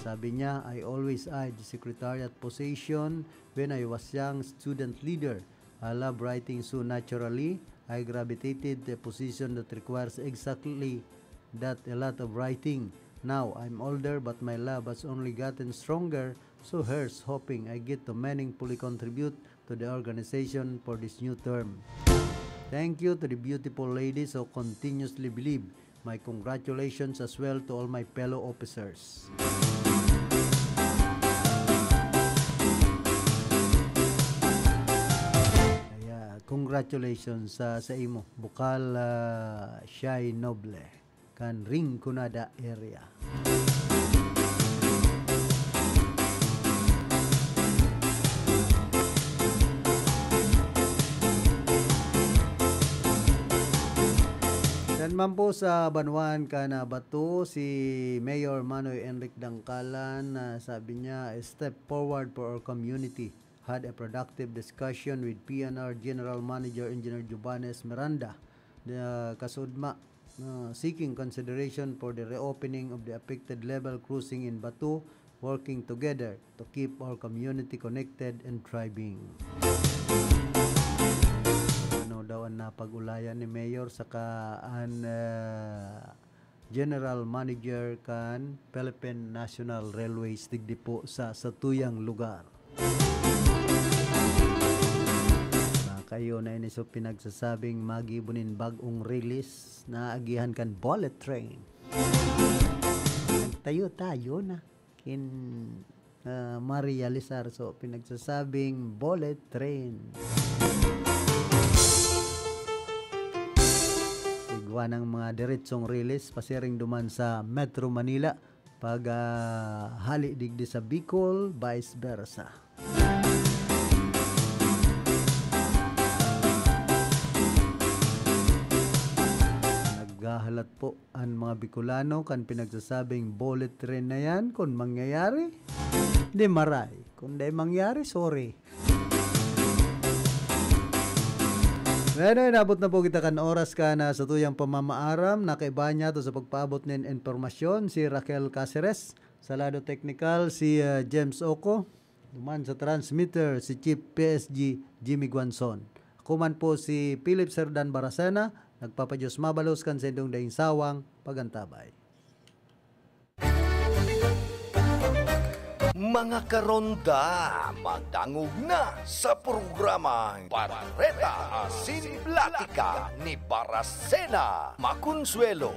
Sabi niya, "I always eyed the secretariat position when I was young student leader. I love writing so naturally, I gravitated to a position that requires exactly that, a lot of writing. Now, I'm older, but my love has only gotten stronger, so here's hoping I get to meaningfully contribute to the organization for this new term. Thank you to the beautiful ladies who continuously believe. My congratulations as well to all my fellow officers." Kaya, congratulations sa, sa imo, Bukal, ah, Shai Noble, kan Rinconada area. Dan man po sa banwaan kan, ah, Bato, si Mayor Manoy Enric Dangkalan, ah, sabi niya, "A step forward for our community." Had a productive discussion with P N R General Manager Engineer Giovanni Esmeranda, the, ah, Kasudma, uh, seeking consideration for the reopening of the affected level crossing in Bato, working together to keep our community connected and thriving. Ano daw ang napag-ulayan ni Mayor saka an, ah, General Manager kan Philippine National Railways digdi po sa satuyang lugar? Mga kayo na ini so pinagsasabing magibo nin bag-ong release na agihan kan Bullet Train. Nagtayo-tayo na kin, ah, Maria Lizar so pinagsasabing Bullet Train. Igwa ng mga diretsong release pasiring duman sa Metro Manila pag, ah, hali digdi sa Bicol, vice versa. Naghahalat po an mga Bicolano kan pinagsasabing bullet train na yan. Kun mangyayari, di maray. Kun di mangyari, sorry. Bueno, inabot na po kita kan oras kan, ah, satuyang pamamaaram. Nakaiba niya to sa pagpaabot nin impormasyon si Raquel Caceres. Sa lado teknikal, si, ah, James Oco. Duman sa transmitter, si Chief P S G Jimmy Guanzon. Ako man po si Philip Serdan Baracena, nagpapadiyos mabalos kan sa indong daing sawang pagantabay. Mga karonda, magdangog na sa programang Bareta asin Platika ni Baracena Maconsuelo.